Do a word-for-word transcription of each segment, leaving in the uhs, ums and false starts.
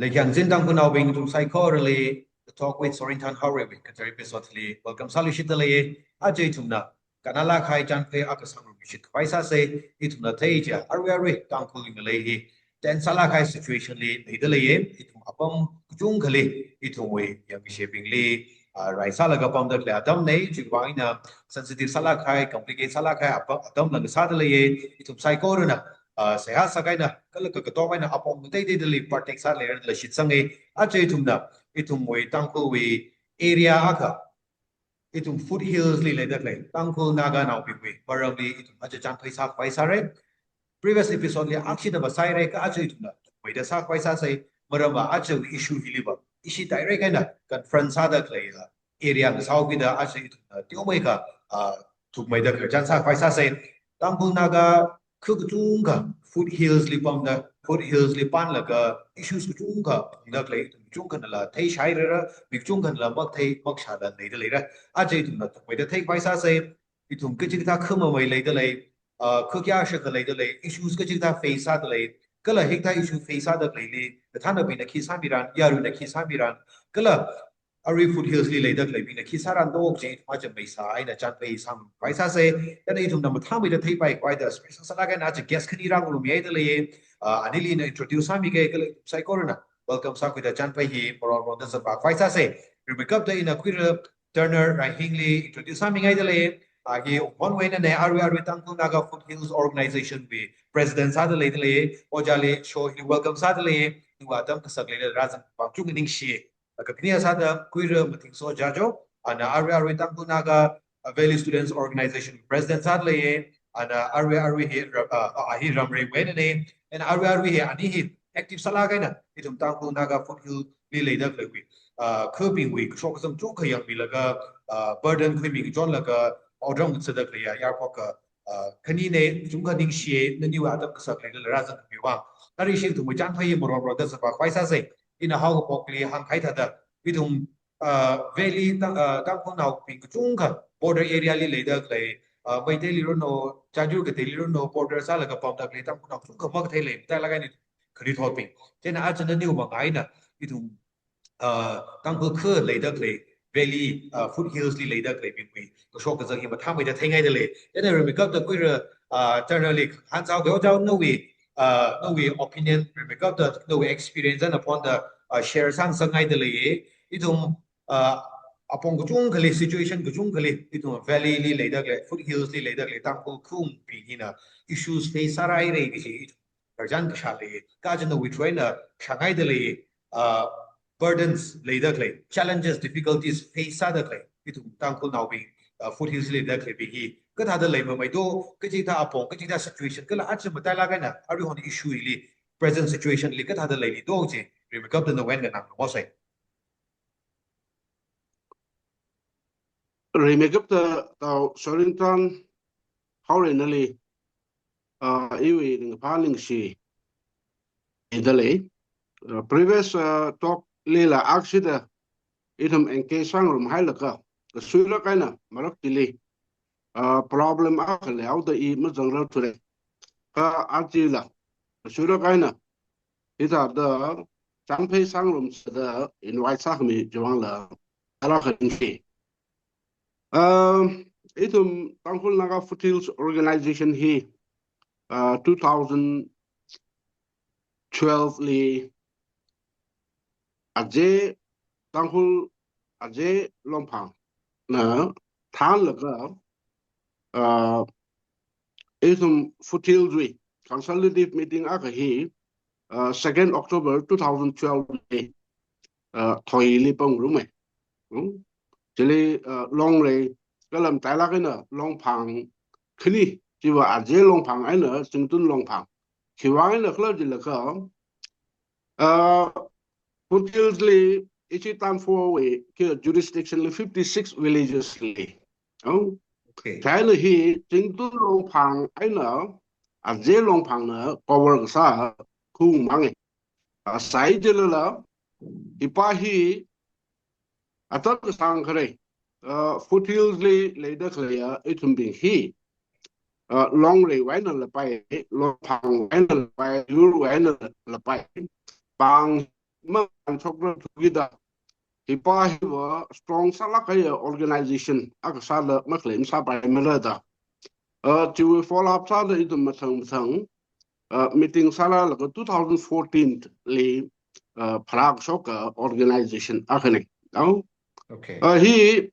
Leikhyangchin Tangkhulnaobing ithum saikorali, The Talk with Sorinthan Haorei wui kathar episode li welcome sāluishitda leiya. Aja ithumna kannalāk kahai chānphei akha sāngarumluishit khavai sāsa. Ithumna theiya, arui arui Tangkhulwui ngalei hi tense sālāk kahai situation li leida leiya. Ithum apam kachungkhali ithumwui yangkashebingli, ah, rai sālaga pamda khalei atamna, chiwui vang eina sensitive sālāk kahai, complicate sālāk kahai apa-, atamla ngasāda leiya. Ithum saikorana, ah, seihā sākahai eina, kala kakatok eina apong ngateiteidali protect sāda leirala shitsanga. Aja ithumna, ithumwui Tangkhulwui area akha, ithum foothills li leida khalei Tangkhul Naganaobingwui maramli ithum aja chānphei sākhavai sāra. Previous episode li akshida va sāhaira, kha aja ithumna thukmeida sākhavai sāsa. Maramva aja issue hiliva ishi direct eina confront sāda khalei, uh, area ngasāhaokida aja ithumna teomeikha, uh, thukmeida khararchan sākhavai sāsa. Tangkhul Naga kha kachungkha foothills li pamda, foothills li panlaga issues kachungkha phungda khalei, ithum kachungkhanala theishāhairara, mi kachungkhanala mathei makashāla leida leira. Aja ithumna thukmeida theikhavai sāsa. Ithum kachikathā khamamei leida lei, ah, khakya shakha leida lei, issues kachikathā face sāda lei, kala hikathā issue face sāda khaleili kathānabingna khi sāmiran, yaruina khi sāmiran, kala arui foothills li leida khaleibingna khi sāran do kaji ithum aja meisā eina chānphei sākhavai sāsa. Chieina ithumna mathāmeida theipai khavai da special sālāk eina aja guest khani rāngarummihaida leiya. Ah, anili ina introduce sāmiga, kala saikorana welcome sākhuida chānphei hi maron maronda zatvākhavai sāsa. Rimeikapta ina khuira Turner Raihing li introduce sāmingaida leiya. Ah, hi Wungphon wui einana, arui arui Tangkhul Naga Foothills Organization wui president sāda leida leiya. Ojāli show hili welcome sāda leiya. Nawui atam kasak leilala rāzang khavai kachungkha ningshi. Laga khani sāda khuira Mathingso Jajo, ana arui arui Tangkhul Naga, uh, Valley Students Organization president sāda leiya, ana arui arui hi Ra-, uh, uh, hi Ramrei wui einana, ana arui arui hi ani hi active sālāk eina ithum Tangkhul Naga Foothill li leida khaleiwui, uh, khabingwui kashok kazang chungkha yangmilaga, uh, burden khuimi kachonlaga otram ngathada khaleiya yarphok akha, uh, khanina, kachungkha ningshi, naniwui atam kasak leilala rāzangkhami vang. Tari ishi ithumwui chānphei maron maronda zatvākhavai sāsa. Ina haokaphokli hāngkahai thāda, ithum, ah, Valley Tang-, ah, Tangkhulnaobing kachungkha border area li leida khalei, ah, Meiteili ranu, Chayur kateili ranu, border sālaga pamda khalei Tangkhulnao kachungkha makathei lei, matailāk eina kharithotbing. Chieina aja naniwui manga eina ithum, ah, Tangkhul kha leida khalei Valley, ah, Foothills li leida khaleibingwui kashok kazang hi mathāmeida theingaida lei. Chieina rimeikapta khuira, ah, Turner li hāngsāhaoga, Ojā, nawui, ah, nawui opinion, rimeikapta nawui experience eina pamda, ah, share sāngasakngaida leiya. Ithum, ah, apong kachungkhali, situation kachungkhali, ithum Valley li leida khalei, Foothills li leida khalei Tangkhul khangarumabing hina issues face sāhaira kaji ithum khararchan kashā lei, kha aja nawui through eina shāngaida lei, uh, burdens leida khalei, challenges, difficulties face sāda khalei, ithum Tangkhulnaobing, uh, Foothills li leida khaleibing hi kathāda leimamei do, kachikathā apong, kachikathā situation, kala aja matailāk eina aruihon issue hili, present situation li kathāda leili do kaji, rimeikapta nawui eina nganāluishitsa. Rimeikapta Tau Sorinthan Haorei nali, ah, iwui ringphā ningshi ida lei. Ah, previous, ah, talk lila akshida ithum engage sāngarumhailaga, kasuilāk eina marak chili, ah, problem akha leihaoda i mazangrar thura. Kha ajala, kasuilāk eina hithāda chānphei sāngarumsa da invite sākhami chiwui vangla, ara khaning hi. Um, ithum Tangkhul Naga Foothills Organization hi, uh, two thousand twelve li Aje Tangkhul, Aje Longphang na thānlaga, uh, ithum Foothills wui consultative meeting akha hi, uh, second October two thousand twelve li, uh, Thoili pamngarumma. Hmm? Chili, uh, Longrei, kala matailāk eina Longphang khani, chiva Aje Longphang eina Zingtun Longphang. Khiwui vang eina khala jilakha, uh, Foothills li, ishi Tanfo wui, kha jurisdiction li fifty-six villages lei. Oh? Okay. Chieina hi Zingtun Longphang eina Aje Longphang na cover kasā khangarumma. Ah, sāi jilala, hipa hi atam kasāng kharei, ah, Foothills li leida khaleiya ithumbing hi, ah, Longreiwui eina lapai, Longphangwui eina lapai, Yurwui eina lapai, pāng manganshokra thukida, hipa hiva strong sālāk kahaiya organization akha sāla makhalei masāpaimara da. Uh, chiwui follow up sāda ithum mathang mathang, uh, meeting sālālaga two thousand fourteen li, uh, pharāshokka organization akhana. Au? Okay. Uh, hi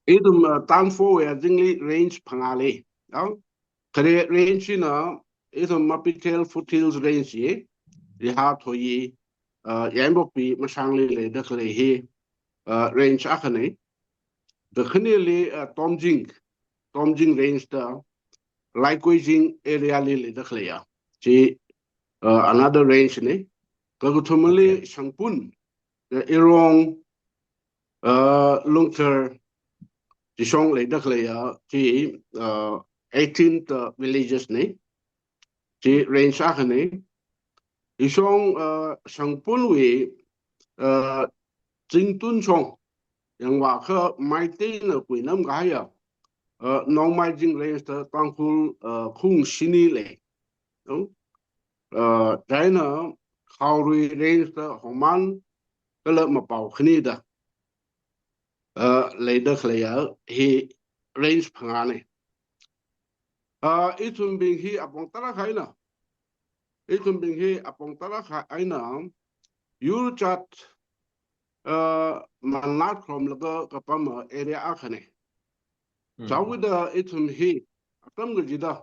ithum, uh, Tanfo wui azingli range phangā lei. Au? Khare range hina ithum Mapithel Foothills Range hi, Riha Thoyi, uh, Yaimokpi mashangli leida khalei hi, uh, range akhana. Kakhaneli, uh, Tomjing, Tomjing Range da, Laikoijing area li leida khaleiya. Chi, uh, another range na. Kakathumali, okay, Shangpun, uh, Irong, uh, Lungthar, chishong leida khaleiya, chi, uh, eighteen, uh, villages na. Chi range akhana. Hishong, uh, Shangpunwui, uh, Chingtun shong, yangvākha Meiteina kuinam kahaiya, uh, Nongmaijing Range da Tangkhul, uh, khung shini lei. No? Uh, chieina Khaorui Range da Homan kala Mapao khani da, uh, leida khaleiya hi range phangāna. Uh, ithumbing hi apong tarākha eina, ithumbing hi apong tarākha eina, yur jat, uh, manat khromlaga kapama area akhana. Mhm. Chaoda ithum hi atam kachida,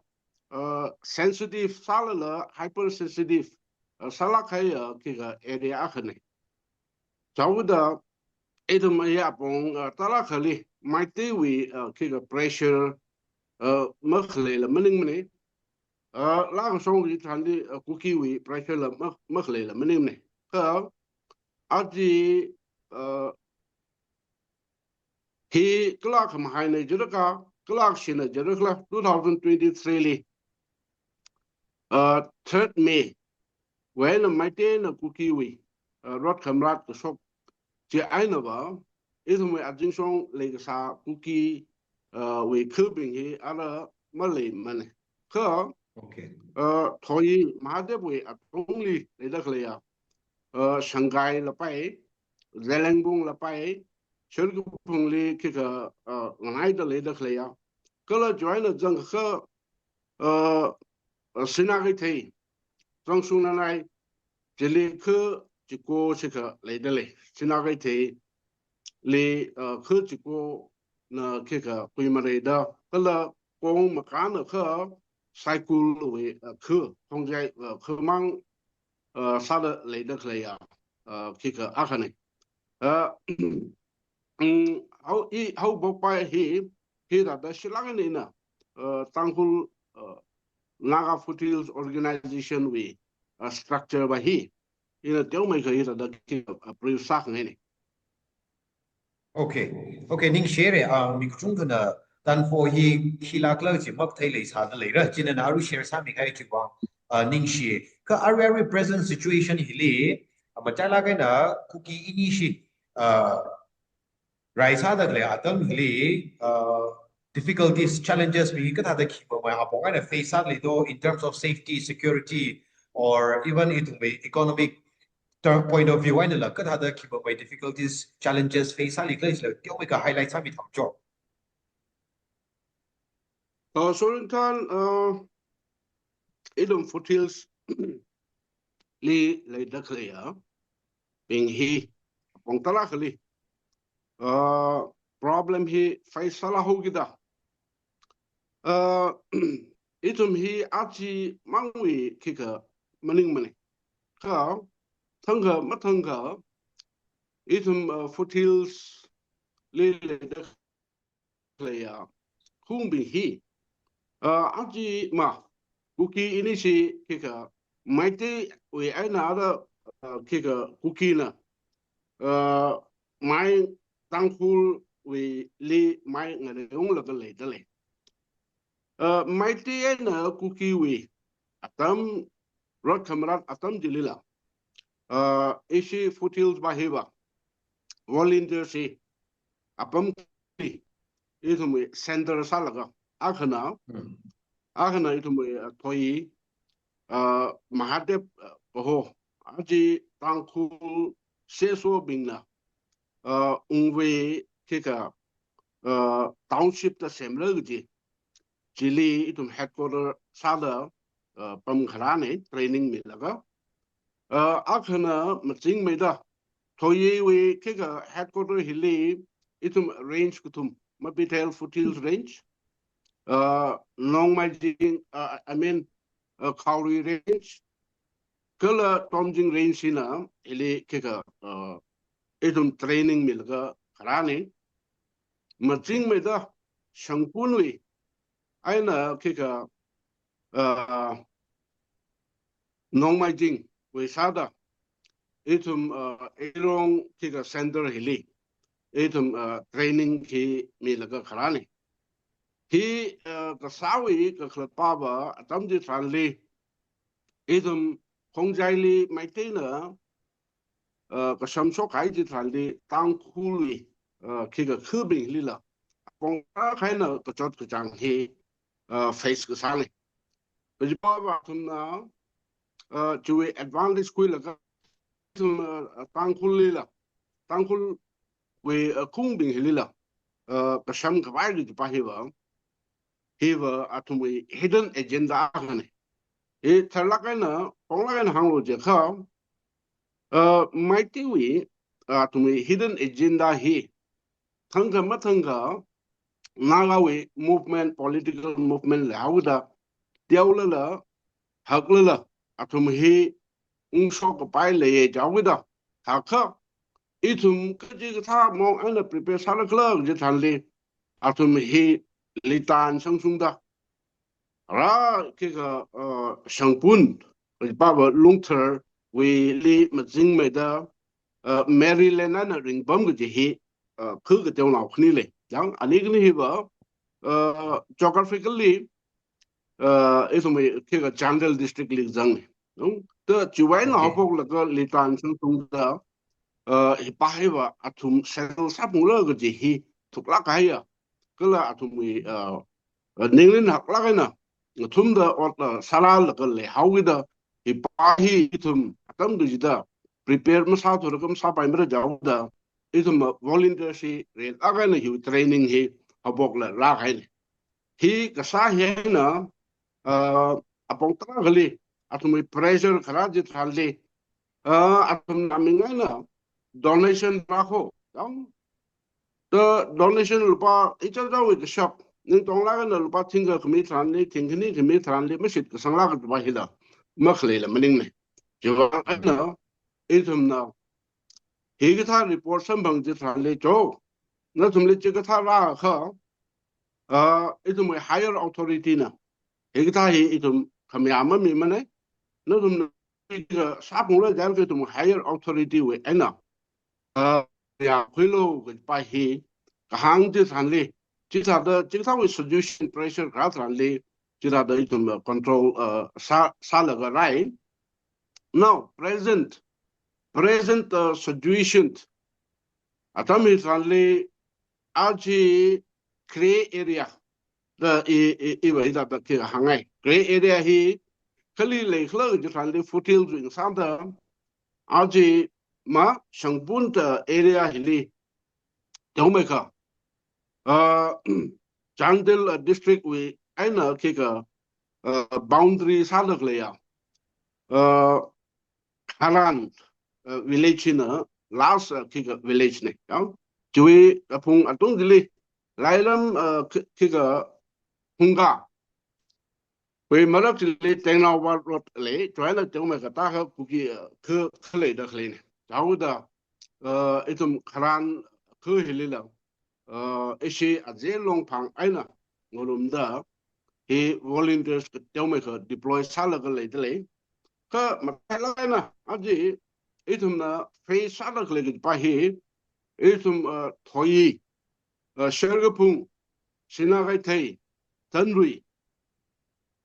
uh, sensitive sālala hypersensitive, uh, sālāk kahaiya khikha area akhana. Chaoda ithum hi apong, uh, tarākhali Meiteiwui, uh, khikha pressure, uh, makhaleila maningmana. Uh, laa kashong ri thanli, uh, Kukiwui pressure la ma-, makhaleila maningmana. Kha aja, uh, hi kala khamahaina jirakha, kala shina jirakhala, two thousand twenty-three li, uh, third May wui eina Meiteina Kukiwui, uh, rot khamarat kashok chi einava, ithumwui azingshong leikasā Kuki, uh, wui khabing hi ara maleimana. Kha, okay, uh, Thoyi Mahadevwui atungli leida khaleiya, uh, Shangai lapai, Zeliangbung lapai, Sherkaphungli khikha, uh, nganaida leida khaleiya. Kala chieina zangkha, uh, uh, Sinakeithei, Chongshung Nanai, chili kha chiko shikha leida lei. Sinakeithei li, uh, kha chikona khikha kuimarei da, kala Kong Makana kha Saikulwui, uh, kha, Khongjai, uh, khamang, uh, sāda leida khaleiya, uh, khikha akhana. Uh, mm, hao, i, haophokpai hi, hithāda shilāk eina, uh, Tangkhul, uh, Naga Foothills Organization wui, uh, structure va hi, ina teomeikha hithāda khikha, uh, brief sākhangaina. Okay. Okay, ningshire, ah, mi kachungkhana Tanfo hi khilākla chi makathei leisāda leira, chieina nana arui share sāmikahai chiwui vang, ah, ningshi. Kha arui arui present situation hili, ah, matailāk eina Kuki inishi, ah, rai sāda khalei atam hili, ah, difficulties, challenges mi kathāda khipamei apong eina face sāda leido in terms of safety, security, or even ithumwui economic term point of view einala kathāda khipamei difficulties, challenges face sālikhala chila teomeikha highlight sāmithāmeicho. Uh, Sorinthan, uh, ithum Foothills li leida khaleiya bing hi apong tarākhali, uh, problem hi face sālākhaokida, uh, ithum hi aja mangwui khikha maningmana. Kha thangkha mathangkha ithum, uh, Foothills li leida khaleiya khungbing hi, uh, aja ma Kuki inishi khikha Meiteiwui eina ara, uh, khikha Kukina, uh, mai Tangkhulwuili mai ngareunglaga leida lei. Uh, Meitei eina Kukiwui atam, rot khamarat atam chilila, uh, ishi Foothills va hiva volunteers hi apam ithumwui center sālaga, akhana, hmm, akhana ithumwui, uh, Thoyi, uh, Mahadev, uh, kaho, aja Tangkhul C S O bingna, uh, ungvai khikha, uh, township da semra kaji, chili ithum headquarter sāda, uh, pam kharāna, training milaga. Uh, akhana mazingmeida, Thoyiwui khikha headquarter hili ithum range kathum, Mapithel Foothills Range, uh, Nongmaijing, uh, I mean, uh, Khaorui Range, kala Tomjing Range hina hili khikha, uh, ithum training milaga kharāna. Mazingmeida Shangpunwui eina khikha, uh, Nongmaijingwui sāda ithum, uh, Eirong khikha center hili ithum, uh, training hi milaga kharāna. Hi, uh, kasāwui kakhalatpava atam chitharanli ithum Khongjaili Meiteina, uh, kashamshok kahai chitharanli Tangkhulwui, uh, khikha khabing hilila apong tarākha eina kachot kachāng hi, uh, face kasāna. Kajipava athumna, uh, chiwui advantage khuilaga ithum, uh, Tangkhullila, Tangkhulwui, uh, khungbing hilila, uh, kasham khavai kajipa hiva, hiva athumwui hidden agenda akhana. Hi tharlāk eina, ponglāk eina hānglu jiakha, uh, Meiteiwui, uh, athumwui hidden agenda hi thangkha mathangkha Nagawui movement, political movement leihaoda, teolala, haklala, athum hi ungshok kapai leiya jihaoda, hākha ithum kachikathā mong eina prepare sālākhala kaji tharanli, athum hi Litan Shangshungda, rā khikha, uh, Shangpun, kajipava Lungtharwuili mazingmeida, uh, Maryland eina ringpam kaji hi, uh, khu kateonao khani lei. Yang, ani khani hiva, uh, geographically, uh, ithumwui khikha Chandel district li zang. Nung, ta chiwui eina, okay, haophoklaga Litan Shangshungda, uh, hipa hiva athum settle sāphungra kaji hi thuklāk kahaiya. Kala athumwui, uh, uh, ningrin haklāk eina, ngathumda ot, uh, sārālaga leihaokida, hipa hi ithum atam kachida prepare masāthura kha masāpaimara jihaoda, ithum, uh, volunteer hi reilāk eina hi training hi haophokla rākahaina. Hi kasā hi eina, uh, apong tarākhali athumwui pressure kharā chitharanli, uh, athumna ming eina donation rākho, yang, ta donation lupā ichāchāwui kashap, ningtonglāk eina lupā thingkha khami tharanli, thingkhani khami tharanli mashitkasanglāk kajipa hila makhaleila maningna. Chiwuivang eina ithumna hikathā report samphang chitharanli, cho, nathumli chikathā rākha, uh, ithumwui higher authority na hikathā hi ithum khamayā mamimana, nathumna sāphungra jiakha ithum higher authority wui eina, uh, ya khuilu kajipa hi kahāng chitharanli, chithāda, chithāwui situation pressure kharā tharanli, chithāda ithum, uh, control, uh, sā, sālaga rāi. Now, present, present, uh, situation, atam hitharanli, aja grey area da i, i, iva hithāda khikha hāngngai. Grey area hi kali leikhala chitharanli Foothills wui ngasāda, aja ma Shangpun da area hili teomeikha, uh, Chandel, uh, district wui eina khikha, uh, boundary sālāk leiya, uh, Kharan, uh, village hina last, uh, khikha village na. Yang, chiwui aphung atung chili Lailam, uh, khi-, khikha Hungga, wui marak chili Tengnoupal Road lei, chiwui eina teomeikha tākha Kuki, uh, khu, khu leida khaleina. Jihaoda, uh, ithum Kharan khu hilila, uh, ishi aja Longphang eina ngarumda hi volunteers kateomeikha deploy sālaga leida lei. Kha matailāk eina, aja ithumna face sālaga lei kajipa hi, ithum, uh, Thoyi, uh, Sherkaphung, Sinakaithei, Tanrui,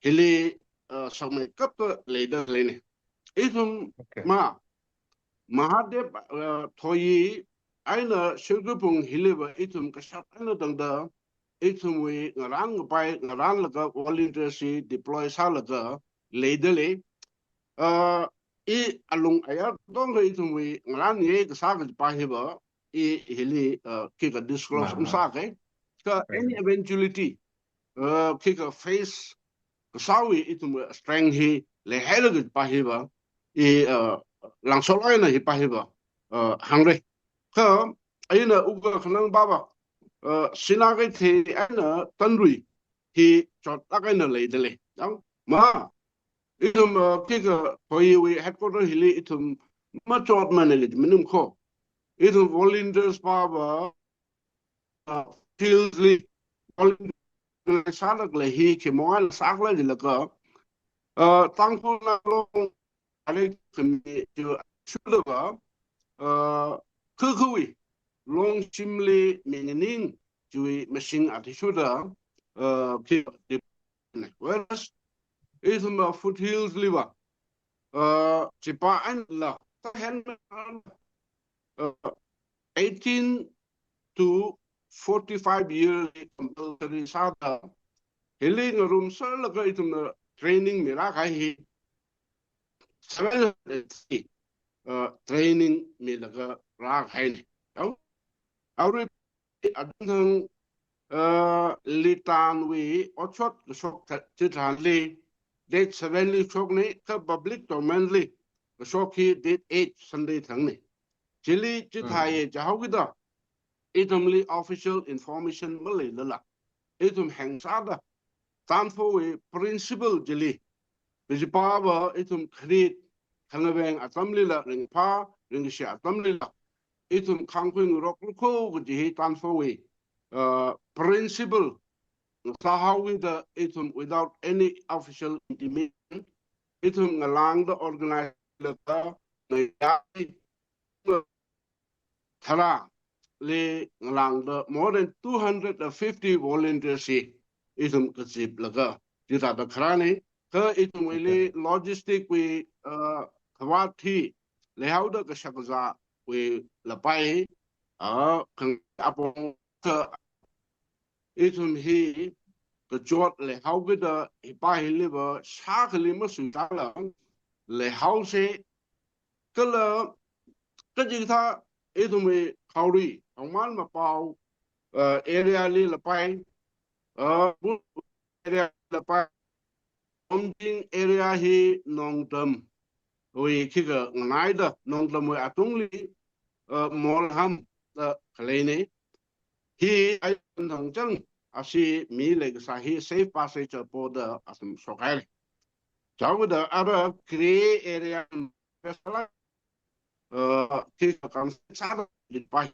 hili, uh, sakmeikapta leida leina. Ithum, okay, ma, Mahadev, uh, Thoyi eina Sherkaphung hiliva ithum kashap eina tangda, ithumwui ngarān kapai, ngarānlaga volunteers hi deploy sālaga leida lei. Uh, i alung ayar tongkha ithumwui ngarān ye kasā kajipa hiva, i hili, uh, khikha disclose masāke. Kha any eventuality, uh, khikha face kasāwui ithumwui strength hi leihaira kajipa hiva, i, uh, langsol eina hipa hiva, uh, hāngra. Kha eina uka khanang baba, uh, Sinakeithei eina Tanrui hi chotlāk eina leidalei. Yang, ma, ithum, uh, khikha Thoyiwui headquarter hili ithum machotmana kaji maningkho. Ithum volunteers pava, uh, field li volunteer sālākla hi khimong eina sākhala jilaga, uh, Tangkhul Naga Long Direct Committee chu shuda va, uh, khikhui Longshimli mi nganing chiwui mashing athishurda, uh, khi, whereas ithum, uh, foothills liva, uh, chipa einala, tahen, uh, eighteen to forty-five years compulsory sāda, hili ngarumserlaga ithumna training mirākahai hi seven hundred three, uh, training milaga rākahaina. Yao? Arui atam thang, uh, Litanwui otshot kashok tha-, chitharanli, date seven li shokna, kha public domain li kashok hi date eight Sunday thangna. Chili chithāya jihaokida, ithumli official information maleilala, ithum heng sāda, Tanfowui principle chili, kajipa va ithum kharit khangaveng atamlila, ringphā ringkashi atamlila, ithum khangkhui ngaroklu kho kaji hi Tanfowui, uh, principle sāhaokida ithum without any official intimation, ithum ngalāngda organize laga, ngayā tharāli ngalāngda more than two hundred and fifty volunteers hi ithum kaziplaga, chithāda kharāna, kha ithumwuili logistic wui, uh, khavāt hi leihaoda kashakazāwui lapai, uh, kang apong kha ithum hi kachot leihaokida hipa hiliva shākhali masuitala leihaosa, kala kachikathā ithumwui Khaorui, Hongman Mapao, uh, area li lapai, uh, Bul area li lapai, Omjing area hi Nongtamwui khikha nganaida, Nongtamwui atungli, uh, Molham da khaleina. Hi atam thang chang, ashi mi leikasā hi safe passage poda athum shokhaira. Chihaoda ara grey area sāla, uh, khikha kam sāda leipai.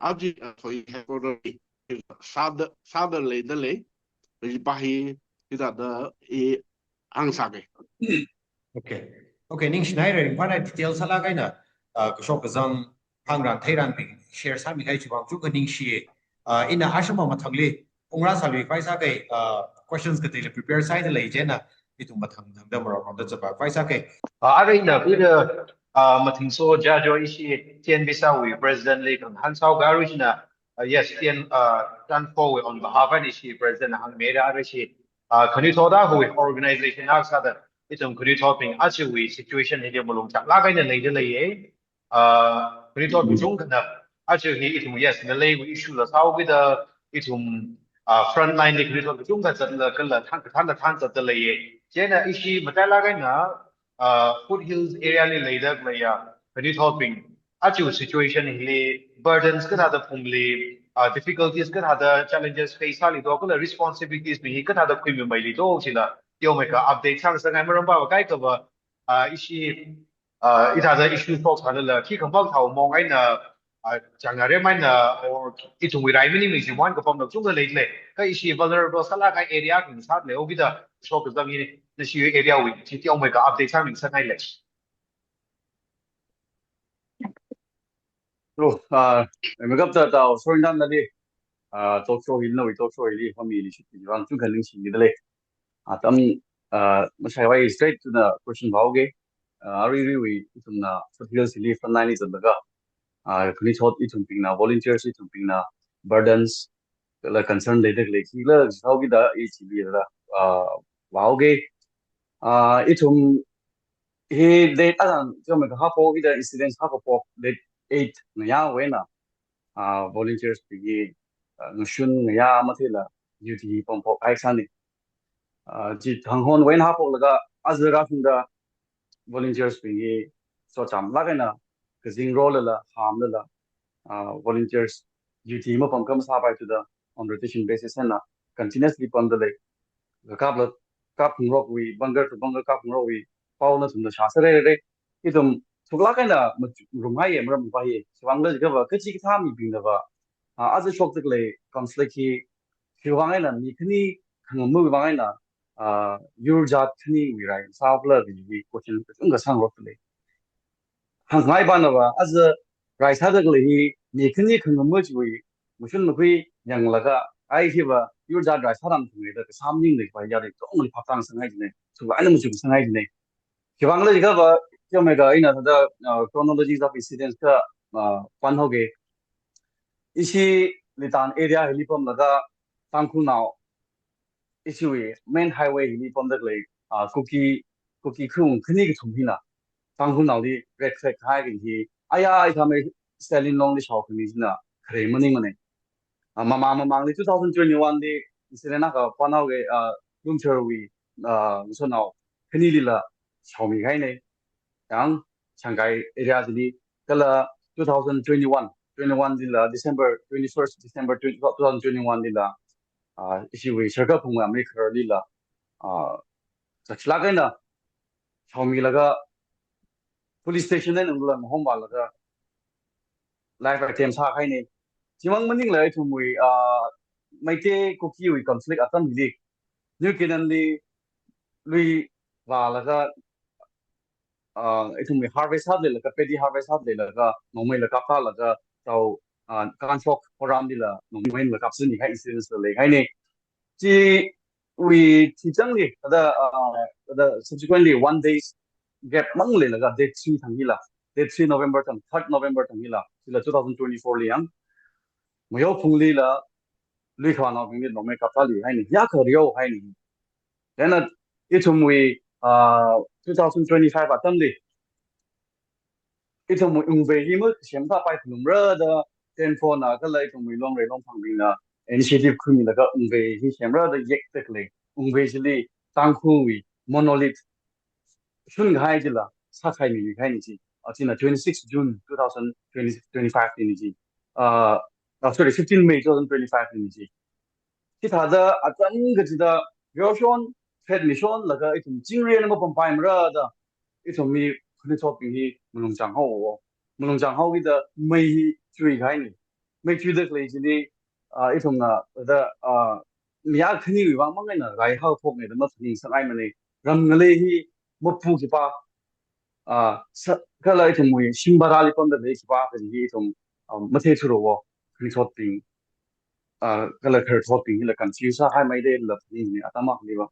Aja, uh, Thoi headquarter hi sāda, sāda leidalei, leipa hi, hithāda i hāngsāke. Okay. Okay, ningshinaira, ringphāna detail sālāk eina, uh, kashok kazang hāngran theiranbing share sāmikahai chiwui vang chukha ningshi. Uh, ina ashama mathangli, ungra sālui khavai sāke, uh, questions kateila prepare sāhaida lei chieina, ithum mathang thangda marong rongda zatpai khavai sāke. Uh, arui ina khuida, uh, Mathingso Jajo ishi T N B sāwui president li khangahān sāhaoga arui ina, uh, yes, T N, uh, Tanfowui on behalf eina ishi president hāngmira arui ishi, uh, khanuithot akhawui organization akha sāda, ithum khanuithotbing ajawui situation hili malung chaklāk eina leida leiya. Uh, khanuithot kachungkhana, aja hi ithum, yes, naleiwui issue la sāhaokida, ithum, uh, front line li khanuithot kachungkha zatla, kala thān, kathānla thān zatda leiya. Chieina ishi matailāk eina, uh, foothills area li leida khaleiya khanuithotbing, aja situation hili burdens kathāda phungli, uh, difficulties kathāda, challenges face sāli do, kala responsibilities bing hi kathāda khuimimeili do, chila teomeikha update sāngasakngai. Maram pava kaikhava, uh, ishi, uh, hithāda issue talk sālala, khikha makathāmong eina, uh, chāngngarem eina, or ithumwui rai maningmei chi wan kapamla kachungkha leilei. Kha ishi vulnerable sālāk kahai area akha sāda leihaokida, kashok kazang hi nashi area wui chi teomeikha update sāmingasakngailei. Hello, uh, makeup ta tao, sorry, dan nali, uh, talk show hili, nawui talk show hili, hami li shit, wang chung kaling shi ni dale. Atam, uh, mashai wai straight to the question ba, okay. Uh, arui arui wui, ithumna, foothills hili front line li zatlaga, uh, khanuithot ithumbingna, volunteers ithumbingna, burdens, kala concern leida khalei khila, sāhaokida, ichili da, uh, ba, okay. Uh, ithum hi date adan, chiwuivang kahāng po, hithāda incidents kahāng po, date eight ngayā wui eina, ah, volunteers bingli, ah, ngashun ngayā matheila duty pamphok kahai sāni. Ah, chi thang hon wui eina haophoklaga, aja rāshungda volunteers bingli, so chāmlāk eina, kazing rolala, hāmlala, ah, volunteers duty mapam khamasāpaithuda, on rotation basis eina, continuously pamda lei. Kakapla, kapphungrokwui, bunker to bunker kapphungrokwui, pao nathumna shāsāra. Ithum thuklāk eina mach-, rumhaiya, maram paiya. Chiwuivang khala jiakhava, kachikathā mibingnava, ah, aja shokda khalei conflict hi, chiwuivang eina mi khani khangamawui vang eina, ah, yur jat khaniwui rai sākhala kaji question kachungkha sāngarokta lei. Hāngngai banava, aja rai sāda khalei hi, mi khani khangama chiwui mashun makhui yanglaga, ai hiva yur jat rai sāram thungda kasā maningla, pa yari tongli phaptā sangngai jina, thuklāk eina machuksangngai jina. Chiwuivang khala jiakhava, chiwuivang eina thāda, uh, chronologies of incidents ka, uh, pānhaoga. Ishi Litan area hili pamlaga, Tangkhulnao, ishiwui main highway hili pamda khalei, ah, Kuki, Kuki khaung khani kathum hina Tangkhulnaoli rekrek kahai kaji hi, aya, ithāmei Stalin Longli shaokhami china khare maningmana. Ah, mamang mamangli two thousand twenty-one li incident akha pānhaoga, ah, Lumsherwui, ah, ngasotnao khanilila shaomi kahaina. Yang, Shangai area chili, kala two thousand twenty-one, twenty-one lila, December, twenty-first December twenty, two thousand twenty-one lila, ah, ishiwui Sharkar Phungwui amei khararlila, ah, zakshilāk eina shaomilaga, police station eina ungla mahomvālaga, live attempt sākahaina. Chimang maningla ithumwui, ah, Meitei Kukiwui conflict atamli, New Canaan li lui vālaga, ah, ithumwui harvest sāda leilaga, paddy harvest sāda leilaga, nongmeila kaptālaga, tao, ah, Kanshok Horamlila nongmeila kapsuni kahai incidents la leikahaina. Chiwui thichangli, thāda, ah, thāda subsequently one days gap mang leilaga, date three thang hila, date three November thang, third November thang hila, chila two thousand twenty-four li yang, Mayo Phunglila, lui khavānaobingli nongmei kaptāli haina, ya kha riyo haina. Then, uh, ithumwui, uh, two thousand twenty-five atamli, ithumwui Ungvei hi masemsāpai phalungra da, Tenphona kala ithumwui Longrei Longphangbingna initiative khuimilaga Ungvei hi semra da yekda khalei, Ungvei chili Tangkhulwui monolith shun kahai chila sākhaimi kahaina chi. Ah, china twenty-six June two thousand twenty, twenty-five lina chi. Ah, ah, sorry, fifteen May two thousand twenty-five lina chi. Chithāda atam kachida, ryoshon, phet mishonlaga ithum chingri eina mapampaimara da, ithumwui khanuithotbing hi malung chānghaowa. Malung chānghaokida mei hi chuikahaina. Mei chuida khalei chili, ah, ithumna da, ah, mi akhaniwui vang mang eina rai haophokna da maphaningsangaimana. Ram ngalei hi mapu khipā, ah, sā, kala ithumwui shim bharali pamda lei khipā kaji hi ithum, ah, matheithura wo, khanuithotbing, ah, kala khararthotbing hila confuse sāhaimeida la phaningna atam akhaliva.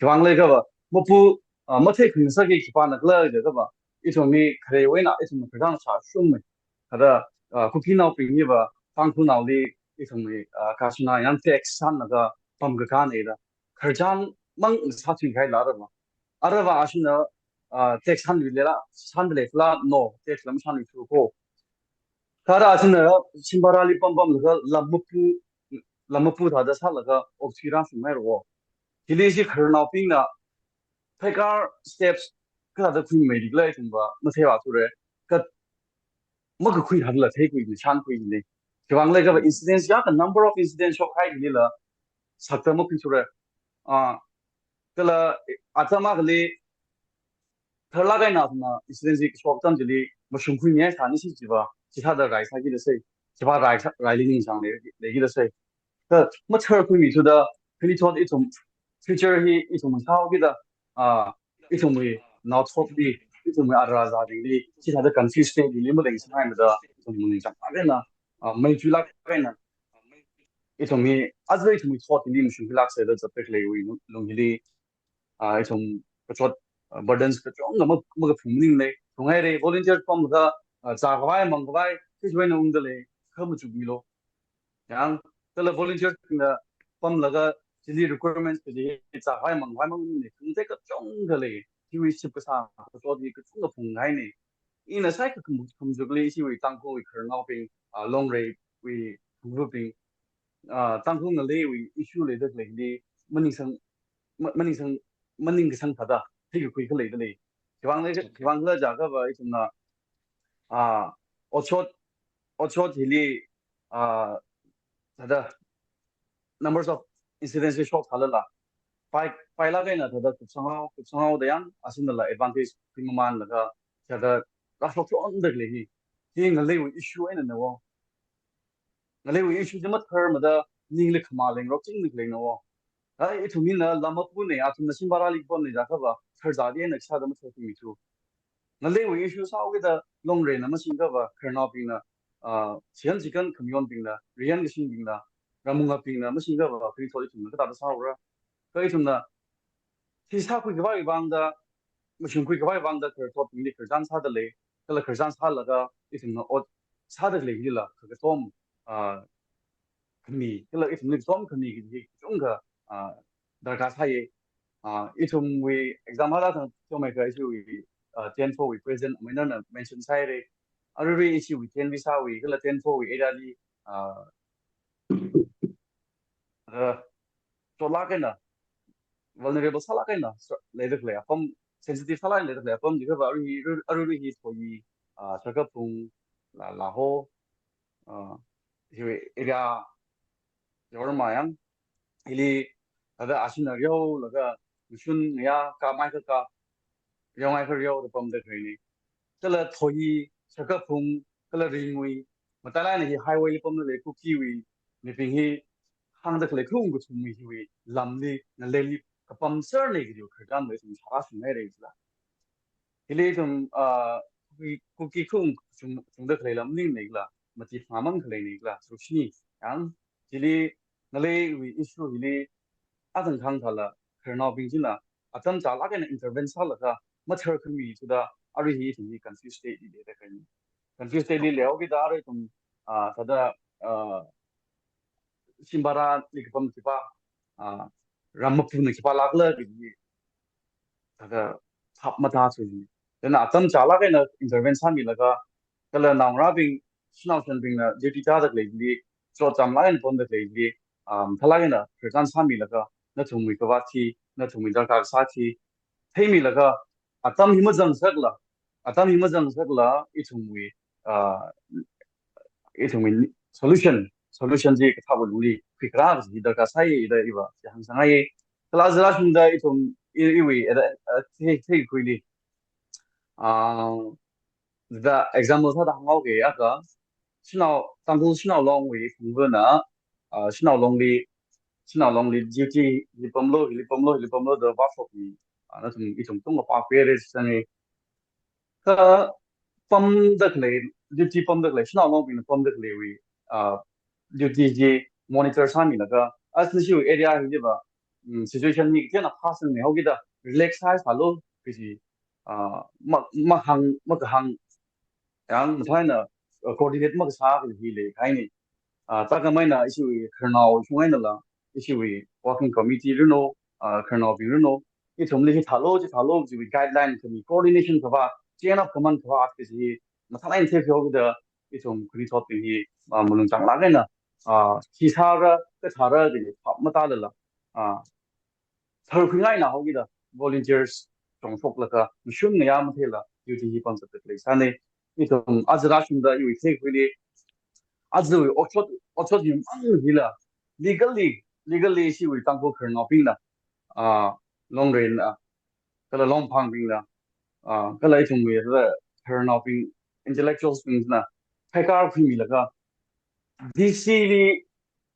Chiwuivang khala jiakhava, mapu, ah, matheikhuingasakki khipāna khala jiakhava, ithumwui kharewui eina ithumna khararchān sāshungmei. Thāda, ah, Kukinaobingva Tangkhulnaoli ithumwui, ah, kashina yang tax sānlaga pamkakāna da. Khararchān mang sāthui kahaila aruiva. Aruiva ashina, ah, tax sānluilala, sānda leilala, no, tax la masānluithu ko. Thāda ashina shim bharali pampamlaga lam mapu, lam mapu thāda sālaga okthui rāshunghaira wo. Hili ishi khararnaobingna, pheikar steps kathāda khuimeili khala ithumva matheivāthura. Kha makakhui thālala theikhuina, shānkhuina. Chiwuivang khala jiakhava incidents ya kha number of incidents shokhai hilila sakta makhuithura. Ah, kala atam akhali tharlāk eina athumna incidents hi kashok atam chili mashungkhuimihai sāni si chiva, chithāda rai sākida sai, chiva rai sā, raili ningsang lei, leikida sai. Kha matharkhuimithuda, khanuithot ithum, future hi ithum sāhaokida, ah, ithumwui naothotli, ithumwui ara azābingli, chithāda confuse state li maleisanghaimada, ithum ningchānglāk eina, ah, mei chuilāk eina, ithum hi, aja ithumwui thot hili mashungkhuilāksa da zatda khaleiwui lung hili, ah, ithum kachot, ah, burdens kachungkha ma, makaphung maningla, phunghaira, volunteer pamlaga, ah, zākhavai, mangkhavai, kachivai na ungda lei, kha machukmilu. Yang, kala volunteers bingna pamlaga, chili requirements kaji hi zākhavai mangkhavai mang ni, khangatei kachungkha lei. hiwui ship kasā, kachot hi kachungkha phunghaina. Ina sākha kham-, khamajukli ishiwui Tangkhulwui khararnaobing, ah, Longreiwui khangarubing, ah, Tangkhul ngaleiwui issue leida khaleili, maningsang, ma-, maningsang, maningkasang thāda, theikakhui khalei dalei. Khiwuivang lei, khiwuivang khala jiakhava ithumna, ah, otshot, otshot hili, ah, thāda, numbers of incidents hi shoksālala, pai, pailāk eina thāda kupsanghao, kupsanghaoda yang, asinala advantage khuimamānlaga, thāda rāshokshokda khalei hi, hi ngaleiwui issue einana wo. Ngaleiwui issue chi matharmada, ningli khamā lengrokchingda khaleina wo. Ai, ithum hina lam mapuna, athumna Shimbarali pamna jiakhava, tharzāda eina khisāda matharkhuimithu. Ngaleiwui issue sāhaokida Longreina masingkhava, khararnaobingna, ah, shiyan shikan khamayonbingna, riyan kashingbingna, ramungabingna masingkhava, khararthot ithumna kathāda sāhaora. Kha ithumna, hi sākhui khavai vangda, mashungkhui khavai vangda, khararthotbingli khararchan sāda lei, kala khararchan sālaga, ithumna ot sāda khaleilila, kha katom, ah, khami, kala ithumli katom khami kaji hi kachungkha, ah, darkar sāya. Ah, ithumwui example akha thang tomai kha ishiwui, ah, TNFOwui president amei nana mention sāhaira. Aruirui ishiwui TNVSAwui, kala TNFOwui area li, ah, ah, chotlāk eina, vulnerable sālāk eina, so, leida khalei apam, sensitive sālāk eina leida khalei apam, jiakhava arui, arui, aruirui hi Thoyi, ah, Sharkaphung, La, Laho, ah, hiwui area, Yorma yang, hili, thāda ashina rihaolaga, mashun ngayā, kamai kaka, rihaongai kha rihaoda pamda khaleina. Kala Thoyi, Sharkaphung, kala Ringui, matailāk eina hi highway li pamda lei Kukiwui mibing hi hāngda khalei khaung kathumwui hiwui lamli, ngaleili kapam serna kajiwui khararchan ithum sārāshunghaira jila. Hili ithum, ah, Kuki, Kuki khaung chung, chungda khaleila maningmana jila, mati phangāmang khaleina jila, srukshini, yang, chili ngaleiwui issue hili, atang khang thala, khararnaobing china, atam chālāk eina intervene sālaga, matharkhuimithuda, arui hi ithum hi confused state li leida khaleina. Confused state li leihaokida arui ithum, ah, thāda, ah, Shimbarali kapam khipā, ah, ram mapuna khipālākla kaji, thāda phap matāthuji. Chieina atam chālāk eina intervene sāmilaga, kala naongarābing, shanao shanbingna duty chāda khaleili, chotchamlāk eina pamda khaleili, um, mathālāk eina khararchan sāmilaga, nathumwui kavāt hi, nathumwui darkar kasā hi theimilaga, atam hi mazangsakla, atam hi mazangsakla, ithumwui, ah, ithumwui solution, solution chi kathāwui lungli khuikharā kaji darkar sāya da iva chi hāngsanghaiya. Kala aja rāshungda ithum i-, iwui, eh, eh, thei, theikhuili, ah, da example sāda hānghaoki akha, shanao, Tangkhul Shanao Longwui khangaruna, ah, Shanao Longli, Shanao Longli duty li pamlu, li pamlu, li pamlu da vāshokmi, ah, nathum ithum tungkha pākhuihaira sāni. Kha pamda khalei, duty pamda khalei, Shanao Longbingna pamda khaleiwui, ah, duty chi monitor sāmilaga, as nashiwui area hiliva, mm, situation hi kathāna phāsangna haokida, relax sāsālu, kaji, ah, ma, mahāng, makahāng, yang mathālāk eina, uh, coordinate makasā kaji hi leikahaina. Ah, thākhamei eina ishiwui khararnao shung einala, ishiwui working committee rino, ah, khararnaobing rino, ithumli hithālu, chithālu, chiwui guideline khami, coordination khavāt, chain of command khavāt kaji, mathālāk eina theikhuihaokida, ithum khararthotbing hi, ah, malung changlāk eina, ah, khi sāra, kathāra, kaji phap matālala, ah, tharkhuingai eina haokida, volunteers chongshoklaga, mashun ngayā matheila, duty hi pamzatda khalei sāni. Ithum aja rāshungda iwui theikhuili, ajawui otshot, otshot himang hila, legally, legally ishiwui Tangkhul khararnaobingna, ah, Longreina, kala Longphangbingna, ah, kala ithumwui khararnaobing, intellectuals bingna, phaikar khuimilaga, D C li,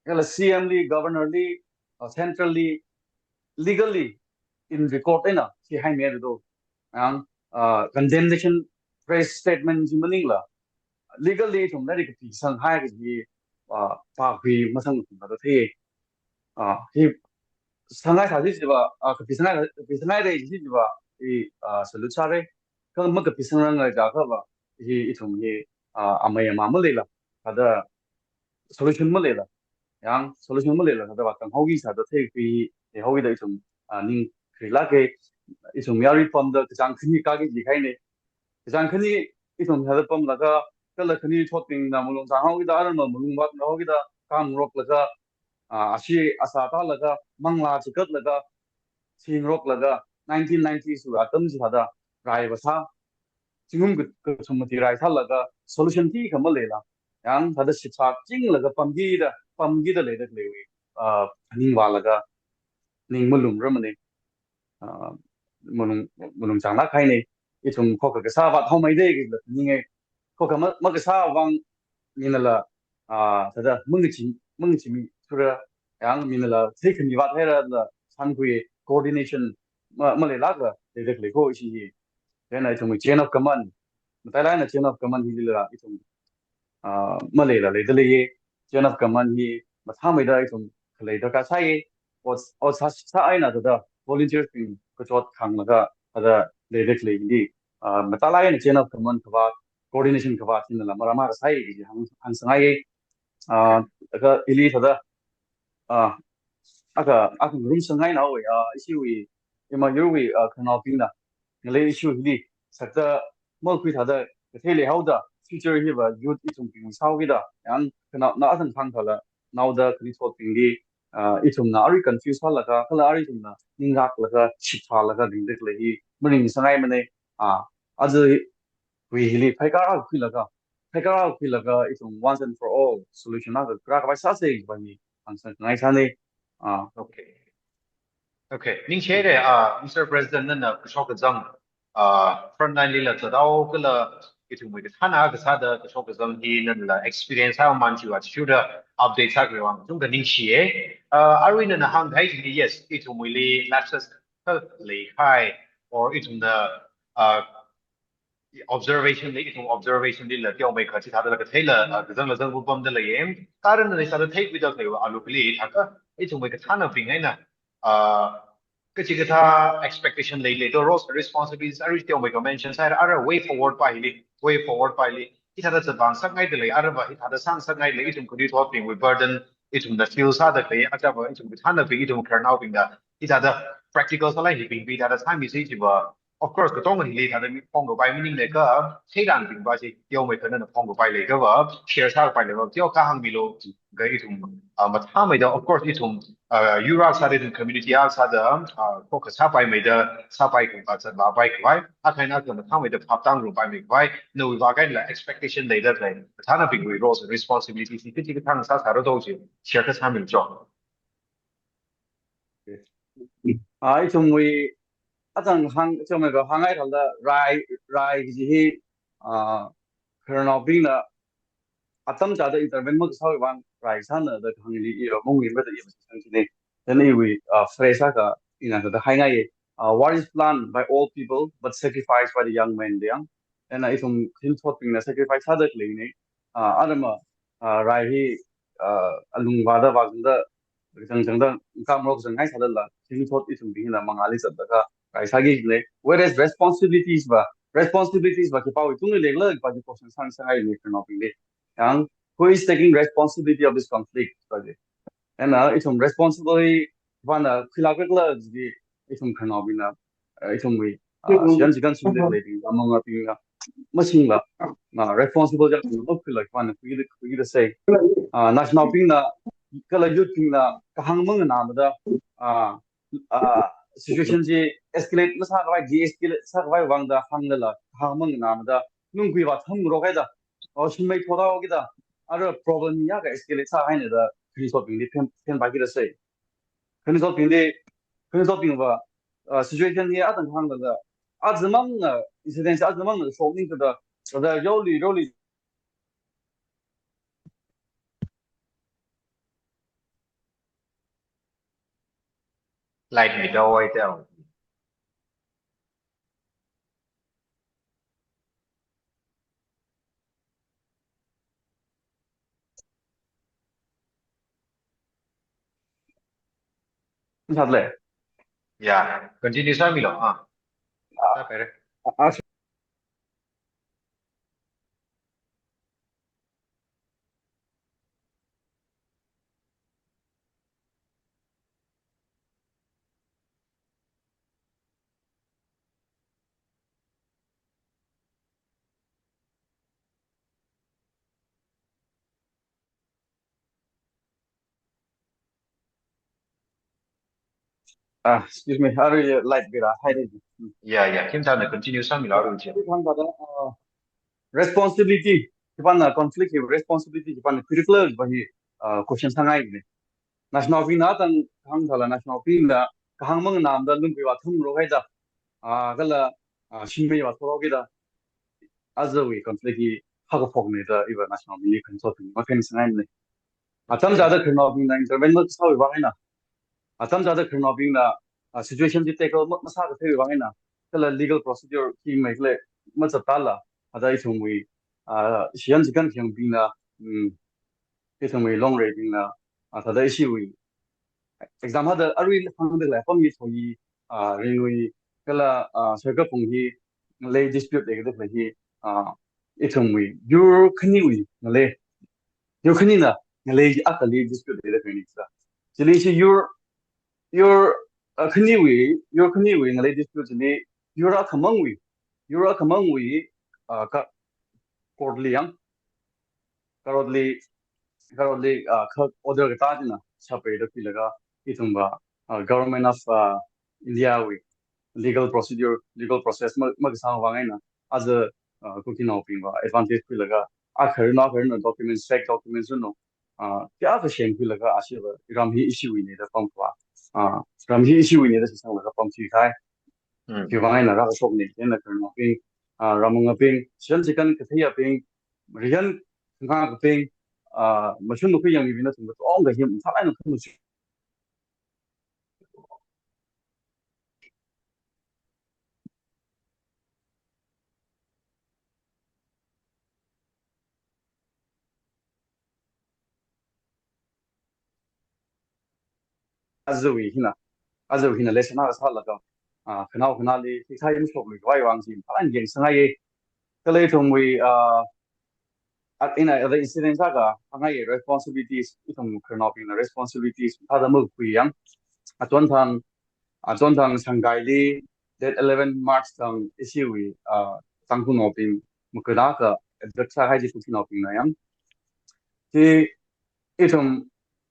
kala C M li, Governor li, uh, Central li, legally in record eina, chi haimira do. Ang, uh, condemnation press statement chi maningla, legally ithum lairik kapisanghai kaji, uh, pākhui masang ithum da thei. Uh, hi sanghai sā chi chiva, uh, kapisanghai, kapisanghaira chi chiva, i, uh, salute sāra. Kha makapisangranglei jiakhava, hi ithum hi, ah, amei amā maleila, thāda solution maleila, yang solution maleila, thāda vātang haoki sāda theikhui, theihaokida ithum, ah, ning khuilāka. ithum yarui pamda kachāng khani kāki jikahaina. Kachāng khani ithum hela pamlaga, kala khani thotbingna malung zanghaokida, arama malung vāthaokida, kangroklaga, ah, ashee asā tālaga, manglā chikatlaga, shingroklaga, nineteen nineties wui atam chithāda rai vāsā. Zingkum ka-, kathum mati rai sālaga, solution thikha maleila, yang thāda shitsā chinglaga pamkida, pamkida leida khaleiwui, ah, ning vālaga, ning malumrarmana. Ah, malung, malung zangla kahaina, ithum khokha kasā vāthaomeida kajila ningai. Khokha ma, makasā vang minala, ah, thāda mangachee, mangachee thura, yang minala theikhami vāthairala, sānkhui coordination ma, maleilākla leida khalei ko ishi hi. Then ithumwui chain of command, matailāk eina chain of command hilila ithum, ah, maleila leida leiya. Chain of command hi mathāmeida ithum khalei darkar sāya. Ot, ot sā, sā eina thāda volunteers bing kachot khanglaga thāda leida khalei hili, ah, matailāk eina chain of command khavāt, coordination khavāt hinala marāmakha sāya kaji hāng, hāngsangngaiya. Ah, kha hili thāda, ah, akha, akha ngarumsang eina haowa, ah, ishiwui, ima yurwui, ah, khararnaobingna ngalei issue hili sakta makhui thāda kathei leihaoda, future hiva youth ithumbing sāhaokida, yang khanao, na athang thang thala, naoda khani thotbingli, ah, ithumna arui confuse sālaga, kala arui ithumna ninglāklaga, shitsālaga ringda khalei hi maringsangngaimana. Ah, ajawui hili pheikar khuilaga, pheikar khuilaga ithum once and for all solution akha rākhavai sāsa kaji hi hāngsang khangai sāna. Ah, okay. Okay, ningshihaira, ah, Mister President, nana kashok kazang, ah, frontline lila zathao kala ithumwui kathāna kasāda kashok kazang hi nanala experience sāman chiwui athishurda update sākhavai vang chungkha ningshiya. Ah, arui nana hāngkahai chili, yes, ithumwuili lapses kha leikahai, or ithumna, ah, observation li, ithum observation lila teomeikha chithādala katheila, ah, kazangla zangpamda leiya. Karan nana sāda theikhuida khaleiva alu kali thākha, ithumwui kathānabing eina, ah, kachikathā expectation leilei, the roles and responsibilities, arui teomeikha mention sāhaira, ara way forward pa hili, way forward pa hili. Hithāda zatvāngasakngaida lei, arava hithāda sāngasakngaida lei, ithum khani thotbingwui burden ithumna feel sāda khalei, achava ithum kathānabing, ithum khararnaobingna hithāda practical sālai hibing hithāda sāmisa chiva, of course, katonga hili thāda mi phongkapai maningla kha, theirānbing pa chi teomeikha nana phongkapai leiakhava, share sākapai leiakhava, teokha hāngmilu, kha ithum, ah, mathāmeida, of course, ithum, ah, yur akha sāda, ithum community akha sāda, ah, khokha sāpaimeida, sāpai khavai, zatvāpai khavai, akha eina akha mathāmeida phaptā ngarumpai meikhavai, nawui vākahai eina expectation leida khalei, kathānabingwui roles and responsibilities hi kachi kathāng sāsāra do chi, share kha sāmilu cho. Ah, ithumwui, athang hāng, ithumwui kahāngngai thalda rai, rai kaji hi, ah, khararnaobingna atam chāda intervene makasāwui vang rai sāna da kahāng hili iva maungmida iva sāsang china. Then iwui, ah, phrase akha ina thāda haingai, ah, "War is planned by all people, but sacrificed by the young men," da yang. Then, ah, ithum khani thotbingna sacrifice sāda khaleina. Ah, arama, ah, rai hi, ah, alung vāda vāzangda, kachangchangda, kamrok zangngai sālala, khani thot ithumbingna mangāli zatlaga rai sāki kajina. Whereas responsibilities va, responsibilities va khipāwui tungli leikhala pa chi question sāngasakngaina khararnaobingli. Yang, who is taking responsibility of this conflict pa chi. Then, ah, ithum responsibility vāna khuilākra khala chi ithum khararnaobingna, ah, ithumwui, ah, shiyan chikan singda khaleibing, amangabingna, masingla, ah, responsible jak ithum makhuila vāna khuida, khuida sai. Ah, naoshinaobingna, kala youth bingna, kahāng manganāmada, ah, ah, situation chi escalate masākhavai, de-escalate sākhavai vangda hānglala, kahāng manganāmada, nungkui vāthamngarok haida, or shimei thothaokida, ara problem hi akha escalate sāhaina da, khani thotbingli phen, phenpaiki da sai. Khani thotbingli, khani thotbing va, ah, situation hi athang hānglala, ajamang, ah, incident ajamang shokningkada, thāda yaoli, yaoli. Light mi dawai teo. Sāda lei. Yeah, continue sāmilu. Ah. Ah. Sāpaira. Ah, ah. Ah, excuse me, arui light bira haire. Hmm. Yeah, yeah. Khim thāna continue sāmilu arui chi. Arui thāda, uh, responsibility, khipāna conflict hi responsibility, khipāna critical va hi, uh, question sāngaine. National bingna tang hāng sāla national bingna kahāng manganāmada lungkui va thumro haida, ah, kala, ah, shimei va thoro kida, azawui conflict hi hakaphokne da iva national bingli consult bing makan sāngaine. Atam chāda khararnaobingna intervene masāwui vang eina. Atam chāda khararnaobingna, ah, situation chi tackle ma-, masākatheiwui vang eina. Kala legal procedure hi mai kala mazattala. Ada ithumwui, ah, shiyan chikan khangbingna, mm, ithumwui longreibingna, ah, thāda ishiwui exam hāda arui hāngda lei apam hi thoi, ah, ringwui, kala, ah, sharkapung hi ngalei dispute leida khalei hi, ah, ithumwui yur khaniwui ngalei, yur khanina ngalei akhali dispute leida khalei ni sa. Chili ishi yur, yur, ah, khaniwui, yur khaniwui ngalei dispute chili yur akhamangwui, yur akhamangwui, ah, ka court li yang, court li, court li, ah, kha order katā china shāpaida khuilaga ithumva, ah, Government of, ah, India wui legal procedure, legal process ma, makasāwui vang eina, aja, ah, Kukinaobingva advantage khuilaga, ah, khararnao, khararnao documents, fake documents no, ah, kayākha semkhuilaga ashiva ram hi ishiwuine da pamkhuiva, ah, ram hi ishiwuine da shitsanglaga pamkhui kahai. Hmm. Chiwui vang eina rākashokne, chieina khararnaobing, ah, ramangabing, shiyan chikan katheiyabing, riyan khangakabing, ah, mashun makhui yangmibingna thumba tongda hi mathālāk eina khun mashi. Azawui hina, azawui hina lesson akha sālaga, ah, khanao khanāli hithai mashokluikhavai vang chi mathālāk eina yang sāngaiye. Kala ithumwui, ah, at ina ada incident sākha hāngngaiye responsibilities, ithum khararnaobingna responsibilities thāda makhui yang. Achonthang, achonthang Shanghai li date eleven March thang ishiwui, ah, Tangkhulnaobing makada ka attack sāhai chi Kukinaobingna yang. Chi ithum